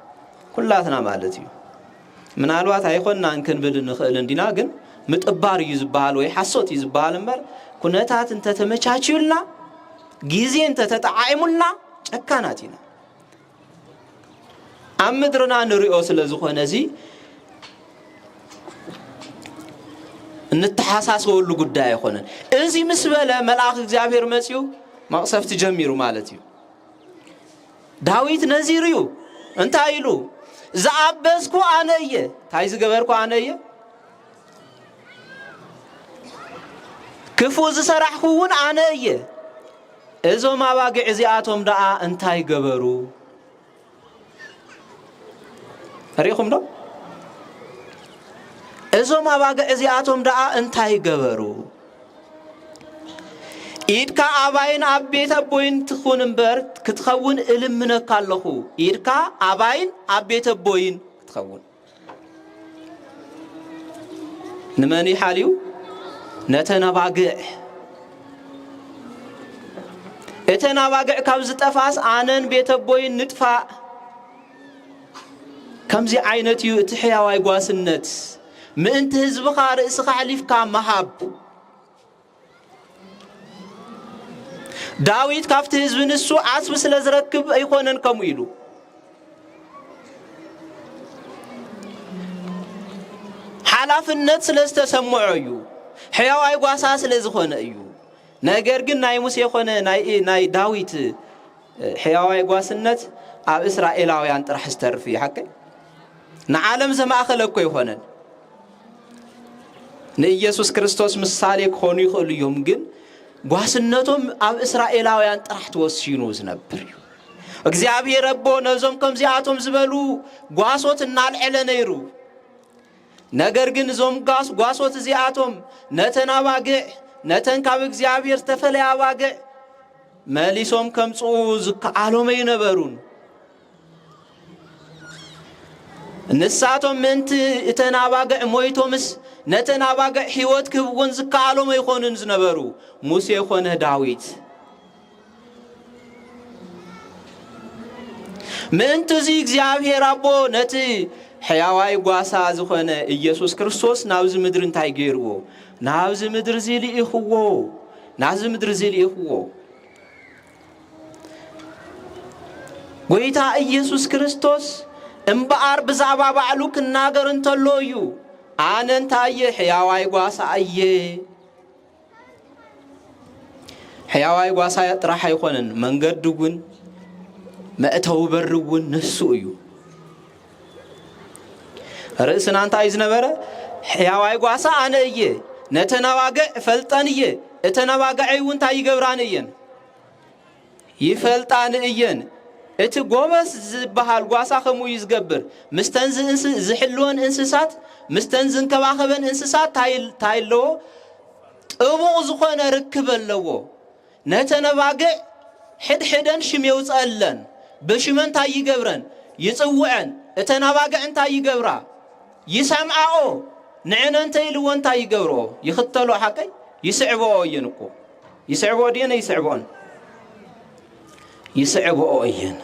ኩላትና ማለት እዩ። ምናልባት ኣይኮንናን ክንብል ንኽእል እንዲና፣ ግን ምጥባር እዩ ዝበሃል ወይ ሓሶት እዩ ዝበሃል እምበር፣ ኩነታት እንተተመቻችዩልና፣ ግዜ እንተተጠዓዒሙልና፣ ጨካናት ኢና። ኣብ ምድርና ንሪኦ ስለ ዝኾነ፣ እዚ እንተሓሳሰበሉ ጉዳይ ኣይኮነን። እዚ ምስ በለ፣ መልኣኽ እግዚኣብሔር መጺኡ መቕሰፍቲ ጀሚሩ ማለት እዩ። ዳዊት ነዚሩ እዩ። እንታይ ኢሉ? "ዝኣበስኩ ኣነ እየ፣ እንታይ ዝገበርኩ ኣነ እየ፣ ክፉእ ዝሰራሕኩ እውን ኣነ እየ። እዞም ኣባጊዕ እዚኣቶም ደኣ እንታይ ገበሩ?" ርኢኹም ዶ? እዞም ኣባግዕ እዚኣቶም ደኣ እንታይ ገበሩ? "ኢድካ ኣባይን ኣብ ቤት ኣቦይን ትኹን እምበር፣ ክትኸውን እልምነካ ኣለኹ። ኢድካ ኣባይን ኣብ ቤት ኣቦይን ክትኸውን።" ንመን እዩ ሓልዩ? ነተን ኣባግዕ። "እተን ኣባግዕ ካብ ዝጠፍኣስ ኣነን ቤት ኣቦይን ንጥፋእ። ከምዚ ዓይነት እዩ እቲ ሕያዋይ ጓስነት፣ ምእንቲ ህዝብኻ ርእስኻ ኣሕሊፍካ ምሃብ።" ዳዊት ካብቲ ህዝቢ ንሱ ዓስቢ ስለ ዝረክብ ኣይኮነን ከምኡ ኢሉ። ሓላፍነት ስለ ዝተሰምዖ እዩ። ሕያዋይ ጓሳ ስለ ዝኾነ እዩ። ነገር ግን ናይ ሙሴ ኮነ ናይ፣ ናይ ዳዊት ሕያዋይ ጓስነት ኣብ እስራኤላውያን ጥራሕ ዝተርፍ እዩ። ሓቀይ? ንዓለም ዘማእኸለ እኮ ኣይኮነን። ንኢየሱስ ክርስቶስ ምሳሌ ክኾኑ ይኽእሉ እዮም፣ ግን ጓስነቶም ኣብ እስራኤላውያን ጥራሕ ተወሲኑ ዝነብር እዩ። እግዚኣብሔር ኣቦ ነዞም ከምዚኣቶም ዝበሉ ጓሶት እናልዐለ ነይሩ። ነገር ግን እዞም ጋስ-፣ ጓሶት እዚኣቶም ነተን ኣባግዕ፣ ነተን ካብ እግዚኣብሔር ዝተፈለያ ኣባግዕ መሊሶም ከምጽኡ ዝከኣሎም ኣይነበሩን። ንሳቶም ምእንቲ እተን ኣባግዕ ሞይቶምስ፣ ነተን ኣባግዕ ህይወት ክህብወን ዝከኣሎም ኣይኾኑን ዝነበሩ፣ ሙሴ ኮነ ዳዊት። ምእንቲ እዚ እግዚኣብሔር ኣቦ ነቲ ሕያዋይ ጓሳ ዝኾነ ኢየሱስ ክርስቶስ ናብዚ ምድሪ እንታይ ገይርዎ? ናብዚ ምድሪ እዚ ልኢኽዎ። ናብዚ ምድሪ እዚ ልኢኽዎ። ጎይታ ኢየሱስ ክርስቶስ እምበኣር ብዛዕባ ባዕሉ ክናገር እንተሎ እዩ፣ "ኣነ እንታይ እየ? ሕያዋይ ጓሳ እየ።" ሕያዋይ ጓሳ ጥራሕ ኣይኮነን፣ መንገዲ እውን መእተዊ በሪ እውን ንሱ እዩ። ርእስና እንታይ እዩ ዝነበረ? ሕያዋይ ጓሳ ኣነ እየ፣ ነተን ኣባግዕ እፈልጠን እየ፣ እተን ኣባግዐይ እውን እንታይ ይገብራን እየን? ይፈልጣን እየን። እቲ ጎበዝ ዝበሃል ጓሳ ከምኡ እዩ ዝገብር። ምስተን ዝእንስ-፣ ዝሕልወን እንስሳት፣ ምስተን ዝንከባኸበን እንስሳት ታይ-፣ ታይ ኣለዎ? ጥቡቕ ዝኾነ ርክብ ኣለዎ። ነተን ኣባግዕ ሕድሕደን ሽም የውፀአለን። ብሽመን እንታይ ይገብረን? ይፅውዐን። እተን ኣባግዕ እንታይ ይገብራ? ይሰምዓኦ። ንዕነ እንተ ኢልዎ እንታይ ይገብርኦ? ይኽተልኦ። ሓቀይ? ይስዕብኦ እየን እኮ። ይስዕብኦ ድየን? ይስዕብኦን? ይስዕብኦ እየን።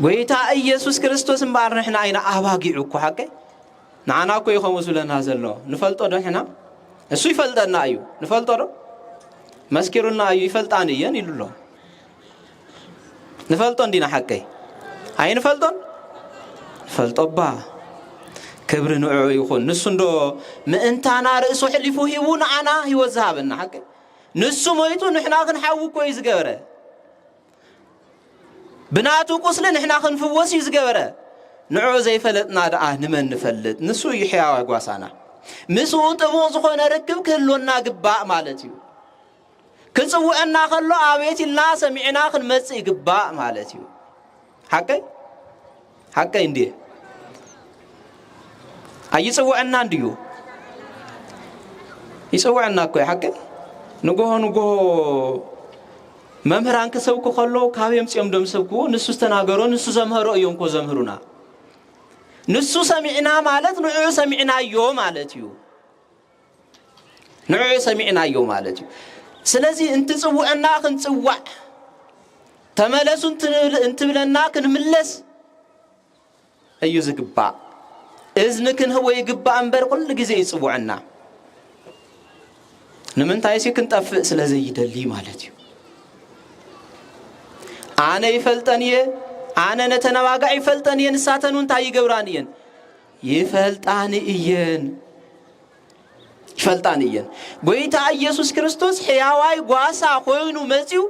ጎይታ ኢየሱስ ክርስቶስ እምበኣር ንሕና ኣይና ኣባጊዑ እኮ። ሓቀይ? ንዓና እኮ እዩ ከምኡ ዝብለና ዘሎ። ንፈልጦ ዶ ንሕና? እሱ ይፈልጠና እዩ። ንፈልጦ ዶ? መስኪሩልና እዩ፣ "ይፈልጣን እየን" ኢሉ ኣሎ። ንፈልጦ እንዲና ሓቀይ? ኣይንፈልጦን? ንፈልጦ እባ። ክብሪ ንዕኡ ይኹን። ንሱ እንዶ ምእንታና ርእሱ ኣሕሊፉ ሂቡ ንዓና ህይወት ዝሃበና ሓቀይ? ንሱ ሞይቱ ንሕና ክንሓዊ እኮ እዩ ዝገበረ። ብናቱ ቁስሊ ንሕና ክንፍወስ እዩ ዝገበረ። ንዕኡ ዘይፈለጥና ደኣ ንመን ንፈልጥ? ንሱ እዩ ሕያዋይ ጓሳና። ምስኡ ጥቡቕ ዝኾነ ርክብ ክህልወና ግባእ ማለት እዩ። ክጽውዐና ከሎ ኣቤት ኢልና ሰሚዕና ክንመጽእ ይግባእ ማለት እዩ። ሓቀይ? ሓቀይ እንድየ? ኣይጽውዐና እንድዩ? ይጽውዐና እኮ እዩ። ሓቀይ? ንጎሆ ንጎሆ መምህራን ክሰብኩ ከሎ ካበይ ኣምጺኦም ዶ ዝሰብክዎ? ንሱ ዝተናገሮ፣ ንሱ ዘምሀሮ እዮም እኮ ዘምህሩና። ንሱ ሰሚዕና ማለት ንዕኡ ሰሚዕናዮ ማለት እዩ። ንዕኡ ሰሚዕናዮ ማለት እዩ። ስለዚ እንትጽውዐና ክንጽዋዕ፣ ተመለሱ እንትብል-፣ እንትብለና ክንምለስ እዩ ዝግባእ። እዝኒ ክንህቦ ይግባእ እምበር ኩሉ ግዜ ይጽውዐና። ንምንታይሲ ክንጠፍእ ስለ ዘይደሊ ማለት እዩ። ኣነ ይፈልጠን እየ፣ ኣነ ነተን ኣባግዕ ይፈልጠን እየ፣ ንሳተን እውን እንታይ ይገብራን እየን? ይፈልጣን እየን። ይፈልጣን እየን። ጎይታ ኢየሱስ ክርስቶስ ሕያዋይ ጓሳ ኮይኑ መጺኡ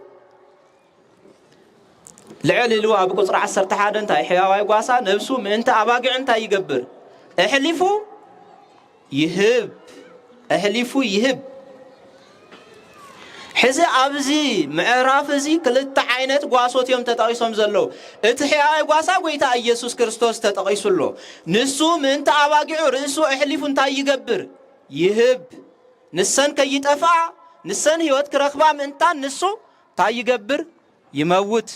ልዕል ኢሉ ኣብ ቁጽሪ ዓሰርተ ሓደ እንታይ ሕያዋይ ጓሳ ነብሱ ምእንቲ ኣባግዕ እንታይ ይገብር? ኣሕሊፉ ይህብ። ኣሕሊፉ ይህብ። ሕዚ ኣብዚ ምዕራፍ እዚ ክልተ ዓይነት ጓሶት እዮም ተጠቒሶም ዘለዉ። እቲ ሕያዋይ ጓሳ ጎይታ ኢየሱስ ክርስቶስ ተጠቒሱ ኣሎ። ንሱ ምእንቲ ኣባጊዑ ርእሱ ኣሕሊፉ እንታይ ይገብር? ይህብ። ንሰን ከይጠፍኣ፣ ንሰን ህይወት ክረኽባ ምእንታን ንሱ እንታይ ይገብር? ይመውት።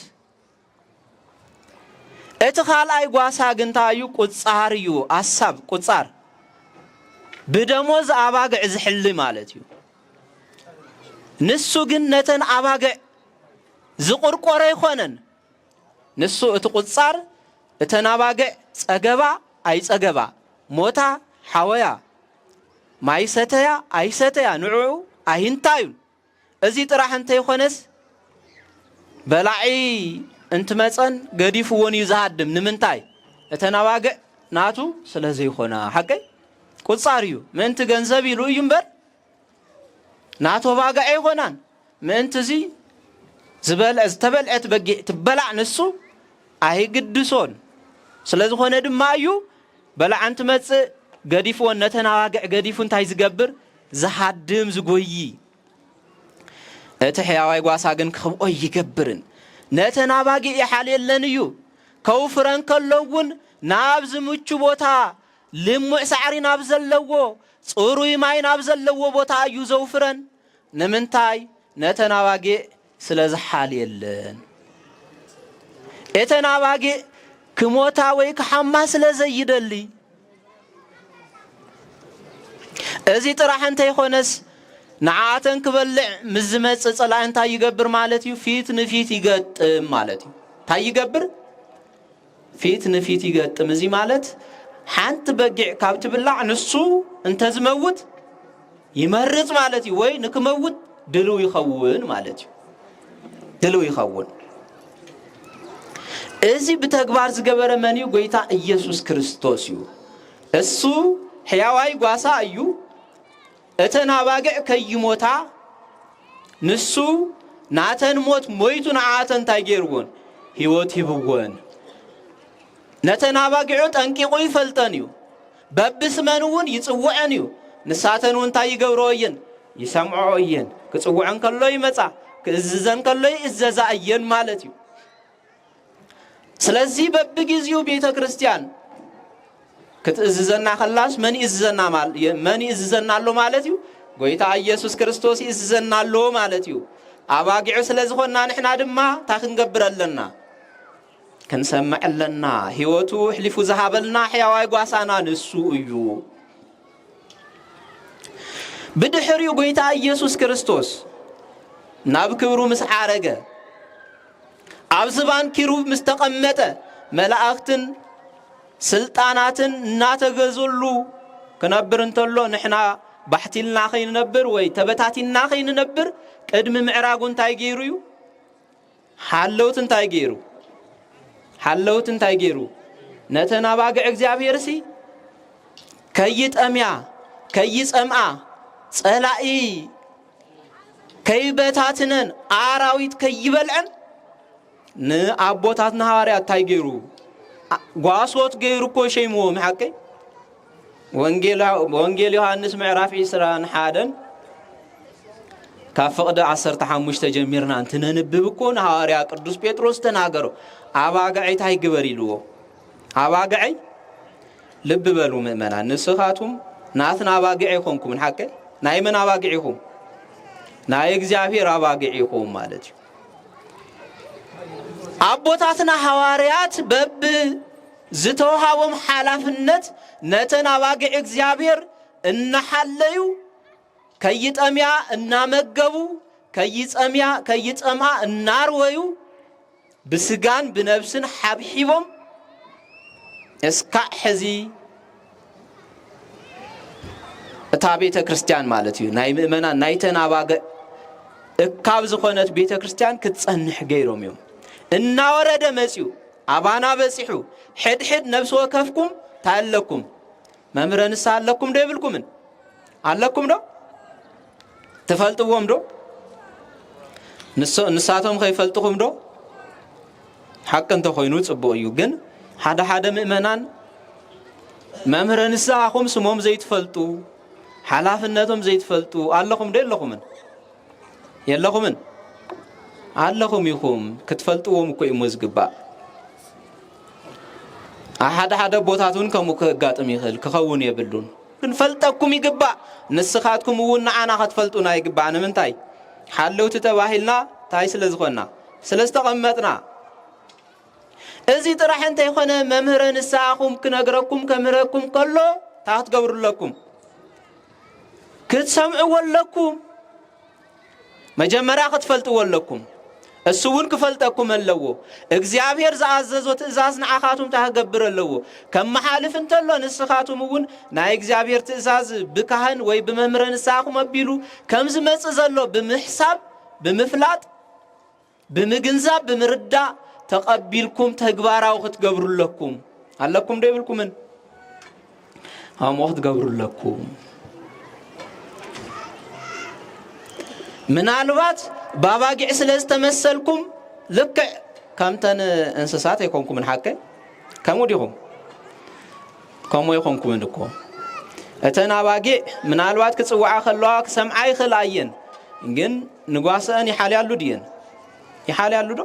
እቲ ካልኣይ ጓሳ ግን እንታይ እዩ? ቁጻር እዩ። ኣሳብ ቁጻር። ብደሞዝ ኣባግዕ ዝሕሊ ማለት እዩ። ንሱ ግን ነተን ኣባግዕ ዝቑርቆረ ኣይኮነን። ንሱ እቲ ቁጻር እተን ኣባግዕ ጸገባ ኣይጸገባ፣ ሞታ ሓወያ፣ ማይ ሰተያ ኣይሰተያ ንዕኡ ኣይንታዩን። እዚ ጥራሕ እንተይኮነስ በላዒ እንትመጸን ገዲፍዎን እዩ ዝሃድም። ንምንታይ? እተን ኣባግዕ ናቱ ስለ ዘይኮና። ሓቀይ ቁጻር እዩ። ምእንቲ ገንዘብ ኢሉ እዩ እምበር ናቱ ኣባግዕ ኣይኮናን። ምእንቲ እዚ ዝበልዐ፣ ዝተበልዐት በጊዕ ትበላዕ ንሱ ኣይግድሶን። ስለ ዝኾነ ድማ እዩ በላዓ እንትመጽእ ገዲፍዎን፣ ነተን ኣባግዕ ገዲፉ እንታይ ዝገብር? ዝሃድም፣ ዝጎዪ። እቲ ሕያዋይ ጓሳ ግን ክኸብኦ ይገብርን ነተን ኣባጊዕ ይሓልየለን እዩ። ከውፍረን ከሎ እውን ናብ ዝምቹ ቦታ፣ ልሙዕ ሳዕሪ ናብ ዘለዎ፣ ጽሩይ ማይ ናብ ዘለዎ ቦታ እዩ ዘውፍረን። ንምንታይ? ነተን ኣባጊዕ ስለ ዝሓልየለን። እተን ኣባጊዕ ክሞታ ወይ ክሓማ ስለ ዘይደሊ። እዚ ጥራሕ እንተይኮነስ ንዓኣተን ክበልዕ ምስ ዝመጽእ ጸላኢ እንታይ ይገብር ማለት እዩ? ፊት ንፊት ይገጥም ማለት እዩ። እንታይ ይገብር? ፊት ንፊት ይገጥም። እዚ ማለት ሓንቲ በጊዕ ካብ ትብላዕ ንሱ እንተዝመውት ይመርጽ ማለት እዩ፣ ወይ ንክመውት ድልው ይኸውን ማለት እዩ። ድልው ይኸውን። እዚ ብተግባር ዝገበረ መን እዩ? ጎይታ ኢየሱስ ክርስቶስ እዩ። እሱ ሕያዋይ ጓሳ እዩ። እተን ኣባግዕ ከይሞታ ንሱ ናተን ሞት ሞይቱ ንዓተን እንታይ ገይርዎን? ህይወት ሂብዎን። ነተን ኣባጊዑ ጠንቂቑ ይፈልጠን እዩ። በብስመን እውን ይጽውዐን እዩ። ንሳተን እውን እንታይ ይገብርኦ እየን? ይሰምዕኦ እየን። ክጽውዐን ከሎ ይመጻ፣ ክእዝዘን ከሎ ይእዘዛ እየን ማለት እዩ። ስለዚ በብጊዜኡ ቤተ ክርስቲያን ክትእዝዘና ከላስ መን ይእዝዘና ማል-፣ መን ይእዝዘና ኣሎ ማለት እዩ? ጎይታ ኢየሱስ ክርስቶስ ይእዝዘና ኣሎ ማለት እዩ። ኣባጊዑ ስለ ዝኾንና ንሕና ድማ እንታይ ክንገብር ኣለና? ክንሰምዕ ኣለና። ህይወቱ ኣሕሊፉ ዝሃበልና ሕያዋይ ጓሳና ንሱ እዩ። ብድሕሪኡ ጎይታ ኢየሱስ ክርስቶስ ናብ ክብሩ ምስ ዓረገ፣ ኣብ ዝባን ኪሩብ ምስ ተቐመጠ፣ መላእኽትን ስልጣናትን እናተገዙሉ ክነብር እንተሎ፣ ንሕና ባሕቲልና ከይንነብር ወይ ተበታቲንና ከይንነብር፣ ቅድሚ ምዕራጉ እንታይ ገይሩ እዩ? ሓለውቲ እንታይ ገይሩ? ሓለውቲ እንታይ ገይሩ? ነተን ኣባግዕ እግዚኣብሔርሲ ከይጠምያ፣ ከይጸምኣ፣ ጸላኢ ከይበታትነን፣ ኣራዊት ከይበልዐን ንኣቦታትና ሃዋርያት እንታይ ገይሩ? ጓሶት ገይሩ እኮ ሸይምዎም። ሓቀይ? ወንጌል፣ ወንጌል ዮሃንስ ምዕራፍ ዒስራን ሓደን ካብ ፍቕዲ ዓሰርተ ሓሙሽተ ጀሚርና እንትነንብብ እኮ ንሃዋርያ ቅዱስ ጴጥሮስ ተናገሮ። ኣባግዐይ እንታይ ግበር ኢልዎ? ኣባግዐይ ልቢ በሉ ምእመናን፣ ንስኻቱም ናትና ኣባግዕ ኣይኮንኩምን። ሓቀይ? ናይ መን ኣባግዕ ኢኹም? ናይ እግዚኣብሔር ኣባግዕ ኢኹም ማለት እዩ። ኣቦታትና ሃዋርያት በብ ዝተውሃቦም ሓላፍነት ነተን ኣባግዕ እግዚኣብሔር እናሓለዩ፣ ከይጠምያ እናመገቡ፣ ከይጸምያ፣ ከይጸምኣ እናርወዩ፣ ብስጋን ብነብስን ሓብሒቦም እስካዕ ሕዚ እታ ቤተ ክርስቲያን ማለት እዩ፣ ናይ ምእመናን፣ ናይተን ኣባግዕ እካብ ዝኾነት ቤተ ክርስቲያን ክትጸንሕ ገይሮም እዮም። እናወረደ መጺኡ፣ ኣባና በጺሑ፣ ሕድሕድ ነብሲ ወከፍኩም እንታይ ኣለኩም? መምህረ ንስሓ ኣለኩም ዶ የብልኩምን? ኣለኩም ዶ? ትፈልጥዎም ዶ? ንሶ-፣ ንሳቶም ከይፈልጥኹም ዶ? ሓቂ እንተኾይኑ ጽቡቕ እዩ። ግን ሓደ ሓደ ምእመናን መምህረ ንስሓኹም ስሞም ዘይትፈልጡ፣ ሓላፍነቶም ዘይትፈልጡ ኣለኹም ዶ የለኹምን? የለኹምን? ኣለኹም ኢኹም። ክትፈልጥዎም እኮ እዩ ዝግባእ። ኣብ ሓደ ሓደ ቦታት እውን ከምኡ ከጋጥም ይኽእል፣ ክኸውን የብሉን። ክንፈልጠኩም ይግባእ። ንስኻትኩም እውን ንዓና ክትፈልጡና ይግባእ። ንምንታይ? ሓለውቲ ተባሂልና እንታይ ስለ ዝኾንና? ስለ ዝተቐመጥና። እዚ ጥራሕ እንተይኮነ፣ መምህረ ንስኻኹም ክነግረኩም፣ ከምህረኩም ከሎ፣ እንታይ ክትገብሩ ኣለኩም? ክትሰምዕዎ ኣለኩም። መጀመርያ ክትፈልጥዎ ኣለኩም። እሱ እውን ክፈልጠኩም ኣለዎ። እግዚኣብሔር ዝኣዘዞ ትእዛዝ ንዓኻቱም እንታይ ክገብር ኣለዎ? ከመሓልፍ እንተሎ፣ ንስኻቱም እውን ናይ እግዚኣብሔር ትእዛዝ ብካህን ወይ ብመምህረ ንስኻኹም ኣቢሉ ከም ዝመጽእ ዘሎ ብምሕሳብ፣ ብምፍላጥ፣ ብምግንዛብ፣ ብምርዳእ ተቐቢልኩም ተግባራዊ ክትገብሩ ኣለኩም። ኣለኩም ዶ ይብልኩምን? ከምኡ ክትገብሩ ኣለኩም። ምናልባት ብኣባጊዕ ስለ ዝተመሰልኩም ልክዕ ከምተን እንስሳት ኣይኮንኩምን። ሓቀይ ከምኡ ዲኹም? ከምኡ ኣይኮንኩምን እኮ። እተን ኣባጊዕ ምናልባት ክጽውዓ ከለዋ ክሰምዓ ይኽእላ እየን፣ ግን ንጓሰአን ይሓልያሉ ድየን? ይሓልያሉ ዶ?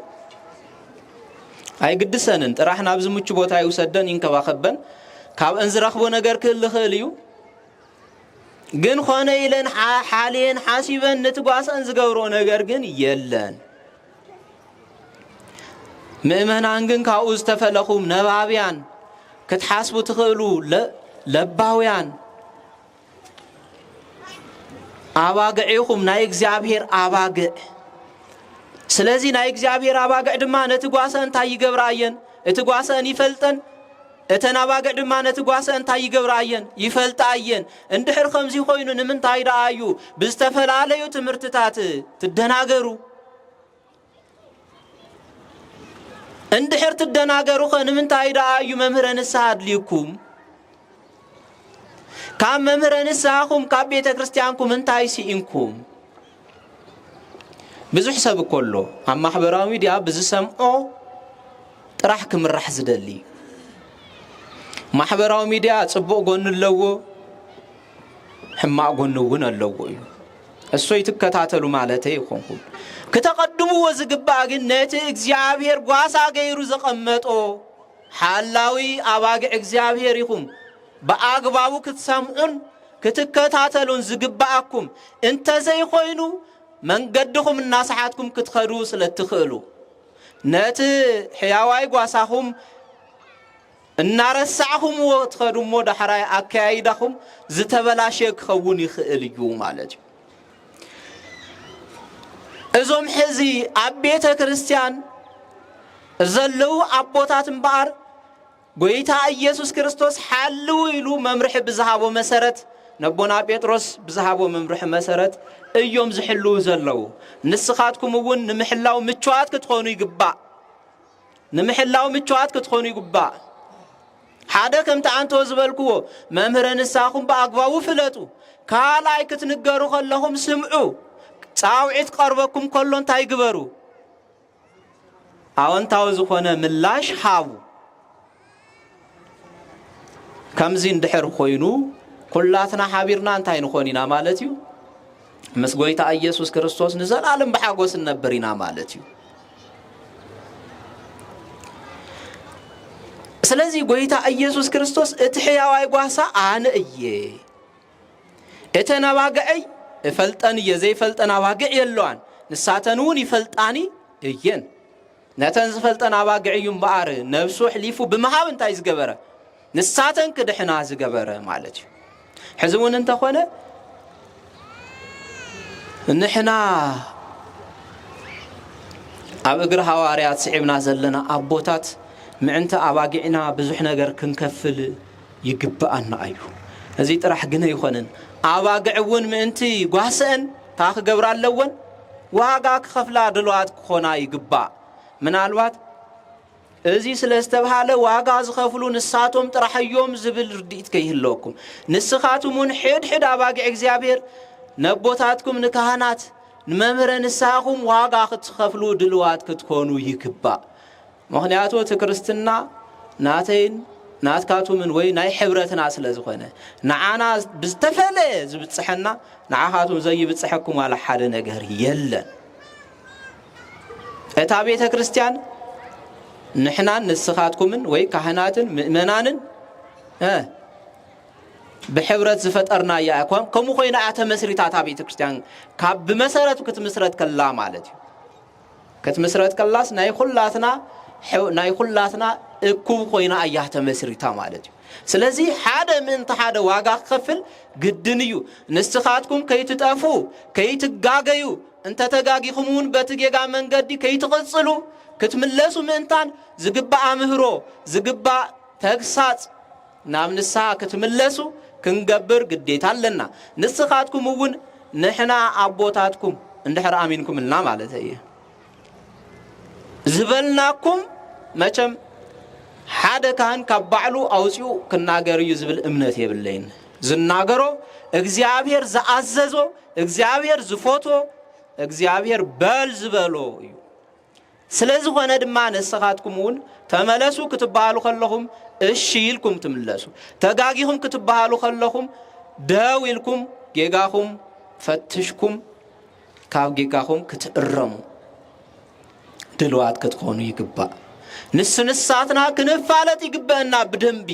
ኣይግድሰንን። ጥራሕ ናብዚ ምቹ ቦታ ይውሰደን፣ ይንከባኸበን፣ ካብአን ዝረኽቦ ነገር ክህሉ ይኽእል እዩ። ግን ኾነ ኢለን ሓ-፣ ሓልየን ሓሲበን ነቲ ጓሰአን ዝገብርኦ ነገር ግን የለን። ምእመናን ግን ካብኡ ዝተፈለኹም ነባብያን፣ ክትሓስቡ ትኽእሉ ለ-፣ ለባውያን፣ ኣባግዕ ኢኹም፣ ናይ እግዚኣብሔር ኣባግዕ። ስለዚ ናይ እግዚኣብሔር ኣባግዕ ድማ ነቲ ጓሰ እንታይ ይገብራ እየን? እቲ ጓሰን ይፈልጠን። እተን ኣባግዕ ድማ ነቲ ጓሰ እንታይ ይገብራ እየን? ይፈልጣ እየን። እንድሕር ከምዚ ኮይኑ ንምንታይ ደኣ እዩ ብዝተፈላለዩ ትምህርትታት ትደናገሩ? እንድሕር ትደናገሩኸ ንምንታይ ደኣ እዩ መምህረ ንስሓ ኣድልዩኩም? ካብ መምህረ ንስሓኹም ካብ ቤተ ክርስቲያንኩም እንታይ ስኢንኩም? ብዙሕ ሰብ እኮ ኣሎ ኣብ ማሕበራዊ ሚድያ ብዝሰምዖ ጥራሕ ክምራሕ ዝደሊ። ማሕበራዊ ሚድያ ጽቡቕ ጎኒ ኣለዎ፣ ሕማቕ ጎኒ እውን ኣለዎ እዩ። እሱ ይትከታተሉ ማለተይ ኣይኮንኩን። ክተቐድምዎ ዝግባእ ግን ነቲ እግዚኣብሔር ጓሳ ገይሩ ዘቐመጦ ሓላዊ ኣባግዕ እግዚኣብሔር ኢኹም። ብኣግባቡ ክትሰምዑን ክትከታተሉን ዝግባኣኩም እንተዘይኮይኑ መንገድኹም እናሰሓትኩም ክትኸዱ ስለ እትኽእሉ ነቲ ሕያዋይ ጓሳኹም እናረሳዕኹምዎ ትኸዱ እሞ ዳሕራይ ኣከያይዳኹም ዝተበላሸ ክኸውን ይኽእል እዩ ማለት እዩ። እዞም ሕዚ ኣብ ቤተ ክርስቲያን ዘለዉ ኣቦታት እምበኣር ጎይታ ኢየሱስ ክርስቶስ ሓልው ኢሉ መምርሒ ብዝሃቦ መሰረት፣ ነቦና ጴጥሮስ ብዝሃቦ መምርሒ መሰረት እዮም ዝሕልው ዘለዉ። ንስኻትኩም እውን ንምሕላው ምቹዋት ክትኾኑ ይግባእ። ንምሕላው ምቹዋት ክትኾኑ ይግባእ። ሓደ ከምቲ ኣንቶ ዝበልክዎ መምህረ ንስኻኹም ብኣግባቡ ፍለጡ። ካልኣይ ክትንገሩ ከለኹም ስምዑ። ጻውዒት ቀርበኩም ከሎ እንታይ ግበሩ? ኣወንታዊ ዝኾነ ምላሽ ሃቡ። ከምዚ እንድሕር ኮይኑ ኩላትና ሓቢርና እንታይ ንኾን ኢና ማለት እዩ? ምስ ጎይታ ኢየሱስ ክርስቶስ ንዘላለም ብሓጎስ ንነብር ኢና ማለት እዩ። ስለዚ ጎይታ ኢየሱስ ክርስቶስ እቲ ሕያዋይ ጓሳ ኣነ እየ። እተን ኣባግዐይ እፈልጠን እየ፣ ዘይፈልጠን ኣባግዕ የለዋን፣ ንሳተን እውን ይፈልጣኒ እየን። ነተን ዝፈልጠን ኣባግዕ እዩ እምበኣር ነብሱ ኣሕሊፉ ብምሃብ እንታይ ዝገበረ? ንሳተን ክድሕና ዝገበረ ማለት እዩ። ሕዚ እውን እንተኾነ ንሕና ኣብ እግሪ ሃዋርያት ስዒብና ዘለና ኣቦታት ምዕንቲ ኣባጊዕና ብዙሕ ነገር ክንከፍል ይግብኣና እዩ። እዚ ጥራሕ ግን ኣይኮነን። ኣባግዕ እውን ምእንቲ ጓሰአን እንታይ ክገብራ ኣለወን? ዋጋ ክኸፍላ ድልዋት ክኾና ይግባእ። ምናልባት እዚ ስለ ዝተብሃለ ዋጋ ዝኸፍሉ ንሳቶም ጥራሕ እዮም ዝብል ርድኢት ከይህለወኩም፣ ንስኻትም እውን ሕድሕድ ኣባጊዕ እግዚኣብሔር ነቦታትኩም ንካህናት ንመምህረ ንስኻኹም ዋጋ ክትኸፍሉ ድልዋት ክትኮኑ ይግባእ። ምኽንያቱ እቲ ክርስትና ናተይን ናትካቱምን ወይ ናይ ሕብረትና ስለ ዝኾነ፣ ንዓና ብዝተፈለየ ዝብጽሐና፣ ንዓኻቱም ዘይብጽሐኩም ዋላ ሓደ ነገር የለን። እታ ቤተ ክርስቲያን ንሕናን ንስኻትኩምን ወይ ካህናትን ምእመናንን፣ እ፣ ብሕብረት ዝፈጠርናያ እያ። ከም-፣ ከምኡ ኮይና እያ ተመስሪታ እታ ቤተ ክርስቲያን፣ ካብ ብመሰረቱ ክትምስረት ከላ ማለት እዩ። ክትምስረት ከላስ ናይ ኩላትና ሕው-፣ ናይ ኩላትና እኩብ ኮይና እያ ተመስሪታ ማለት እዩ። ስለዚ ሓደ ምእንቲ ሓደ ዋጋ ክኸፍል ግድን እዩ። ንስኻትኩም ከይትጠፉ፣ ከይትጋገዩ፣ እንተተጋጊኹም እውን በቲ ጌጋ መንገዲ ከይትቕጽሉ፣ ክትምለሱ ምእንታን ዝግባእ ኣምህሮ፣ ዝግባእ ተግሳጽ፣ ናብ ንስሓ ክትምለሱ ክንገብር ግዴታ ኣለና። ንስኻትኩም እውን ንሕና ኣቦታትኩም እንድሕር ኣሚንኩምልና ማለት እየ ዝበልናኩም፣ መቸም ሓደ ካህን ካብ ባዕሉ ኣውፂኡ ክናገር እዩ ዝብል እምነት የብለይን። ዝናገሮ እግዚኣብሔር ዝኣዘዞ፣ እግዚኣብሔር ዝፈትዎ፣ እግዚኣብሔር በል ዝበሎ እዩ። ስለ ዝኾነ ድማ ንስኻትኩም እውን ተመለሱ ክትበሃሉ ከለኹም እሺ ኢልኩም ትምለሱ። ተጋጊኹም ክትበሃሉ ከለኹም ደው ኢልኩም ጌጋኹም ፈትሽኩም ካብ ጌጋኹም ክትእረሙ ድልዋት ክትኾኑ ይግባእ። ንሱ ንሳትና ክንፋለጥ ይግበአና ብደንቢ።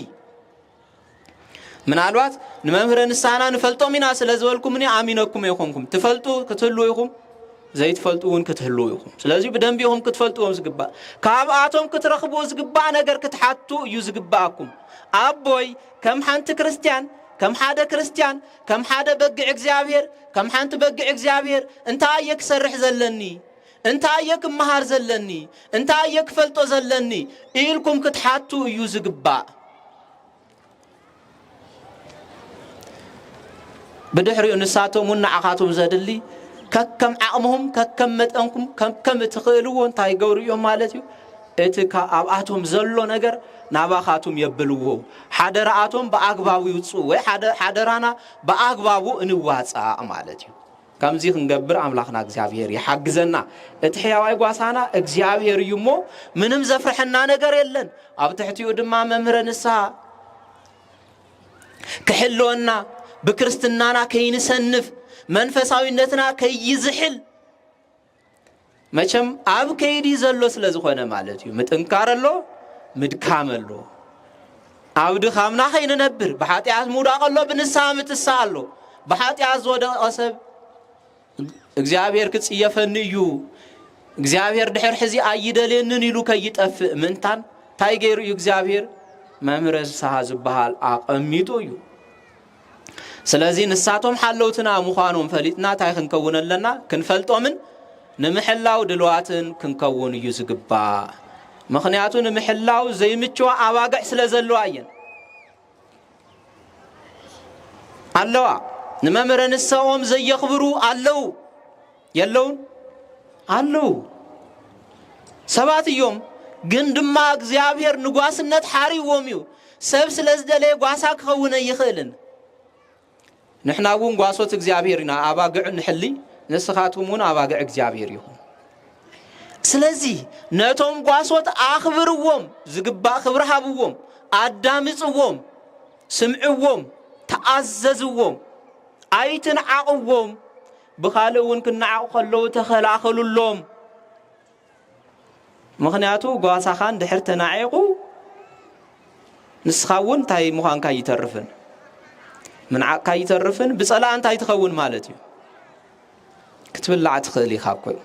ምናልባት ንመምህረ ንስሓና ንፈልጦም ኢና ስለ ዝበልኩምኒ ኣሚነኩም ኣይኮንኩም። ትፈልጡ ክትህልዉ ኢኹም፣ ዘይትፈልጡ እውን ክትህልዉ ኢኹም። ስለዚ ብደንቢ ኢኹም ክትፈልጥዎም ዝግባእ። ካብኣቶም ክትረኽብዎ ዝግባእ ነገር ክትሓቱ እዩ ዝግባኣኩም። ኣቦይ፣ ከም ሓንቲ ክርስትያን፣ ከም ሓደ ክርስትያን፣ ከም ሓደ በግዕ እግዚኣብሔር፣ ከም ሓንቲ በግዕ እግዚኣብሔር እንታይ እየ ክሰርሕ ዘለኒ? እንታይ እየ ክመሃር ዘለኒ? እንታይ እየ ክፈልጦ ዘለኒ? ኢልኩም ክትሓቱ እዩ ዝግባእ። ብድሕሪኡ ንሳቶም እውን ንዓኻትኩም ዘድሊ ከከም ዓቕምኹም፣ ከከም መጠንኩም፣ ከከም እትኽእልዎ እንታይ ይገብሩ እዮም ማለት እዩ። እቲ ካ-፣ ኣብኣቶም ዘሎ ነገር ናባኻትኩም የብልዎ። ሓደራኣቶም ብኣግባቡ ይውፅኡ ወይ ሓደ-፣ ሓደራና ብኣግባቡ እንዋፃእ ማለት እዩ። ከምዚ ክንገብር ኣምላኽና እግዚኣብሔር ይሓግዘና። እቲ ሕያዋይ ጓሳና እግዚኣብሔር እዩ እሞ ምንም ዘፍርሐና ነገር የለን። ኣብ ትሕቲኡ ድማ መምህረ ንስሓ ክሕልወና፣ ብክርስትናና ከይንሰንፍ፣ መንፈሳዊነትና ከይዝሕል። መቸም ኣብ ከይዲ ዘሎ ስለ ዝኾነ ማለት እዩ። ምጥንካር ኣሎ፣ ምድካም ኣሎ። ኣብ ድኻምና ከይንነብር፣ ብሓጢኣት ምውዳቕ ኣሎ፣ ብንስሓ ምትሳእ ኣሎ። ብሓጢኣት ዝወደቐ ሰብ እግዚኣብሔር ክጽየፈኒ እዩ፣ እግዚኣብሔር ድሕር ሕዚ ኣይደልየንን ኢሉ ከይጠፍእ ምእንታን እንታይ ገይሩ እዩ እግዚኣብሔር? መምህረ ንስሓ ዝበሃል ኣቐሚጡ እዩ። ስለዚ ንሳቶም ሓለውትና ምዃኖም ፈሊጥና እንታይ ክንከውን ኣለና? ክንፈልጦምን ንምሕላው ድልዋትን ክንከውን እዩ ዝግባእ። ምኽንያቱ ንምሕላው ዘይምችዋ ኣባግዕ ስለ ዘለዋ እየን። ኣለዋ። ንመምህረ ንስኦም ዘየኽብሩ ኣለዉ። የለውን? ኣለዉ። ሰባት እዮም፣ ግን ድማ እግዚኣብሔር ንጓስነት ሓሪዎም እዩ። ሰብ ስለ ዝደለየ ጓሳ ክኸውን ኣይኽእልን። ንሕና እውን ጓሶት እግዚኣብሔር ኢና፣ ኣባግዕ ንሕሊ፣ ንስኻትኩም እውን ኣባግዕ እግዚኣብሔር ኢኹም። ስለዚ ነቶም ጓሶት ኣኽብርዎም፣ ዝግባእ ክብሪ ሃብዎም፣ ኣዳምጽዎም፣ ስምዕዎም፣ ተኣዘዝዎም፣ ኣይትንዓቕዎም። ብኻልእ እውን ክነዓቑ ከለዉ ተኸላኸሉሎም። ምኽንያቱ ጓሳኻ እንድሕር ተናዒቑ ንስኻ እውን እንታይ ምዃንካ ይተርፍን ምንዓቕካ ይተርፍን ብጸላእ እንታይ ትኸውን ማለት እዩ። ክትብላዕ ትኽእል ኢኻ እኮ እዩ።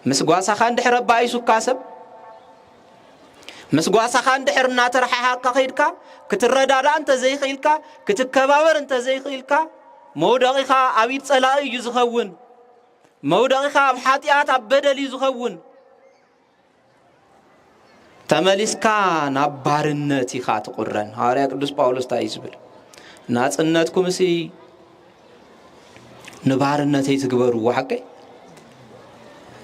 ምስ ጓሳኻ እንድሕር ኣባኢሱካ ሰብ፣ ምስ ጓሳኻ እንድሕር እናተረሓሓቕካ ኸይድካ፣ ክትረዳዳእ እንተዘይኽኢልካ፣ ክትከባበር እንተዘይኽኢልካ፣ መውደቒኻ ኣብ ኢድ ጸላኢ እዩ ዝኸውን። መውደቒኻ ኣብ ሓጢኣት፣ ኣብ በደል እዩ ዝኸውን። ተመሊስካ ናብ ባርነት ኢኻ ትቑረን። ሃዋርያ ቅዱስ ጳውሎስ እንታይ እዩ ዝብል? ናጽነትኩምሲ ንባርነት ኣይትግበርዎ። ሓቀይ?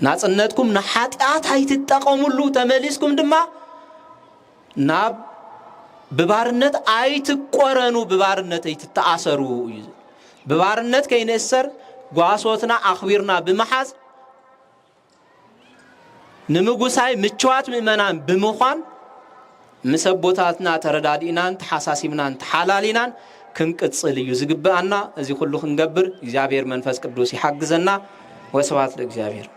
ናጽነትኩም ንሓጢኣት ኣይትጠቐሙሉ፣ ተመሊስኩም ድማ ናብ ብባርነት ኣይትቆረኑ፣ ብባርነት ኣይትተኣሰሩ እዩ። ብባርነት ከይንእሰር ጓሶትና ኣኽቢርና ብምሓዝ ንምጉሳይ ምችዋት ምእመናን ብምዃን ምስ ኣቦታትና ተረዳዲእናን ተሓሳሲብናን ተሓላሊናን ክንቅጽል እዩ ዝግብኣና። እዚ ኩሉ ክንገብር እግዚኣብሔር መንፈስ ቅዱስ ይሓግዘና። ወስብሐት ለእግዚኣብሔር።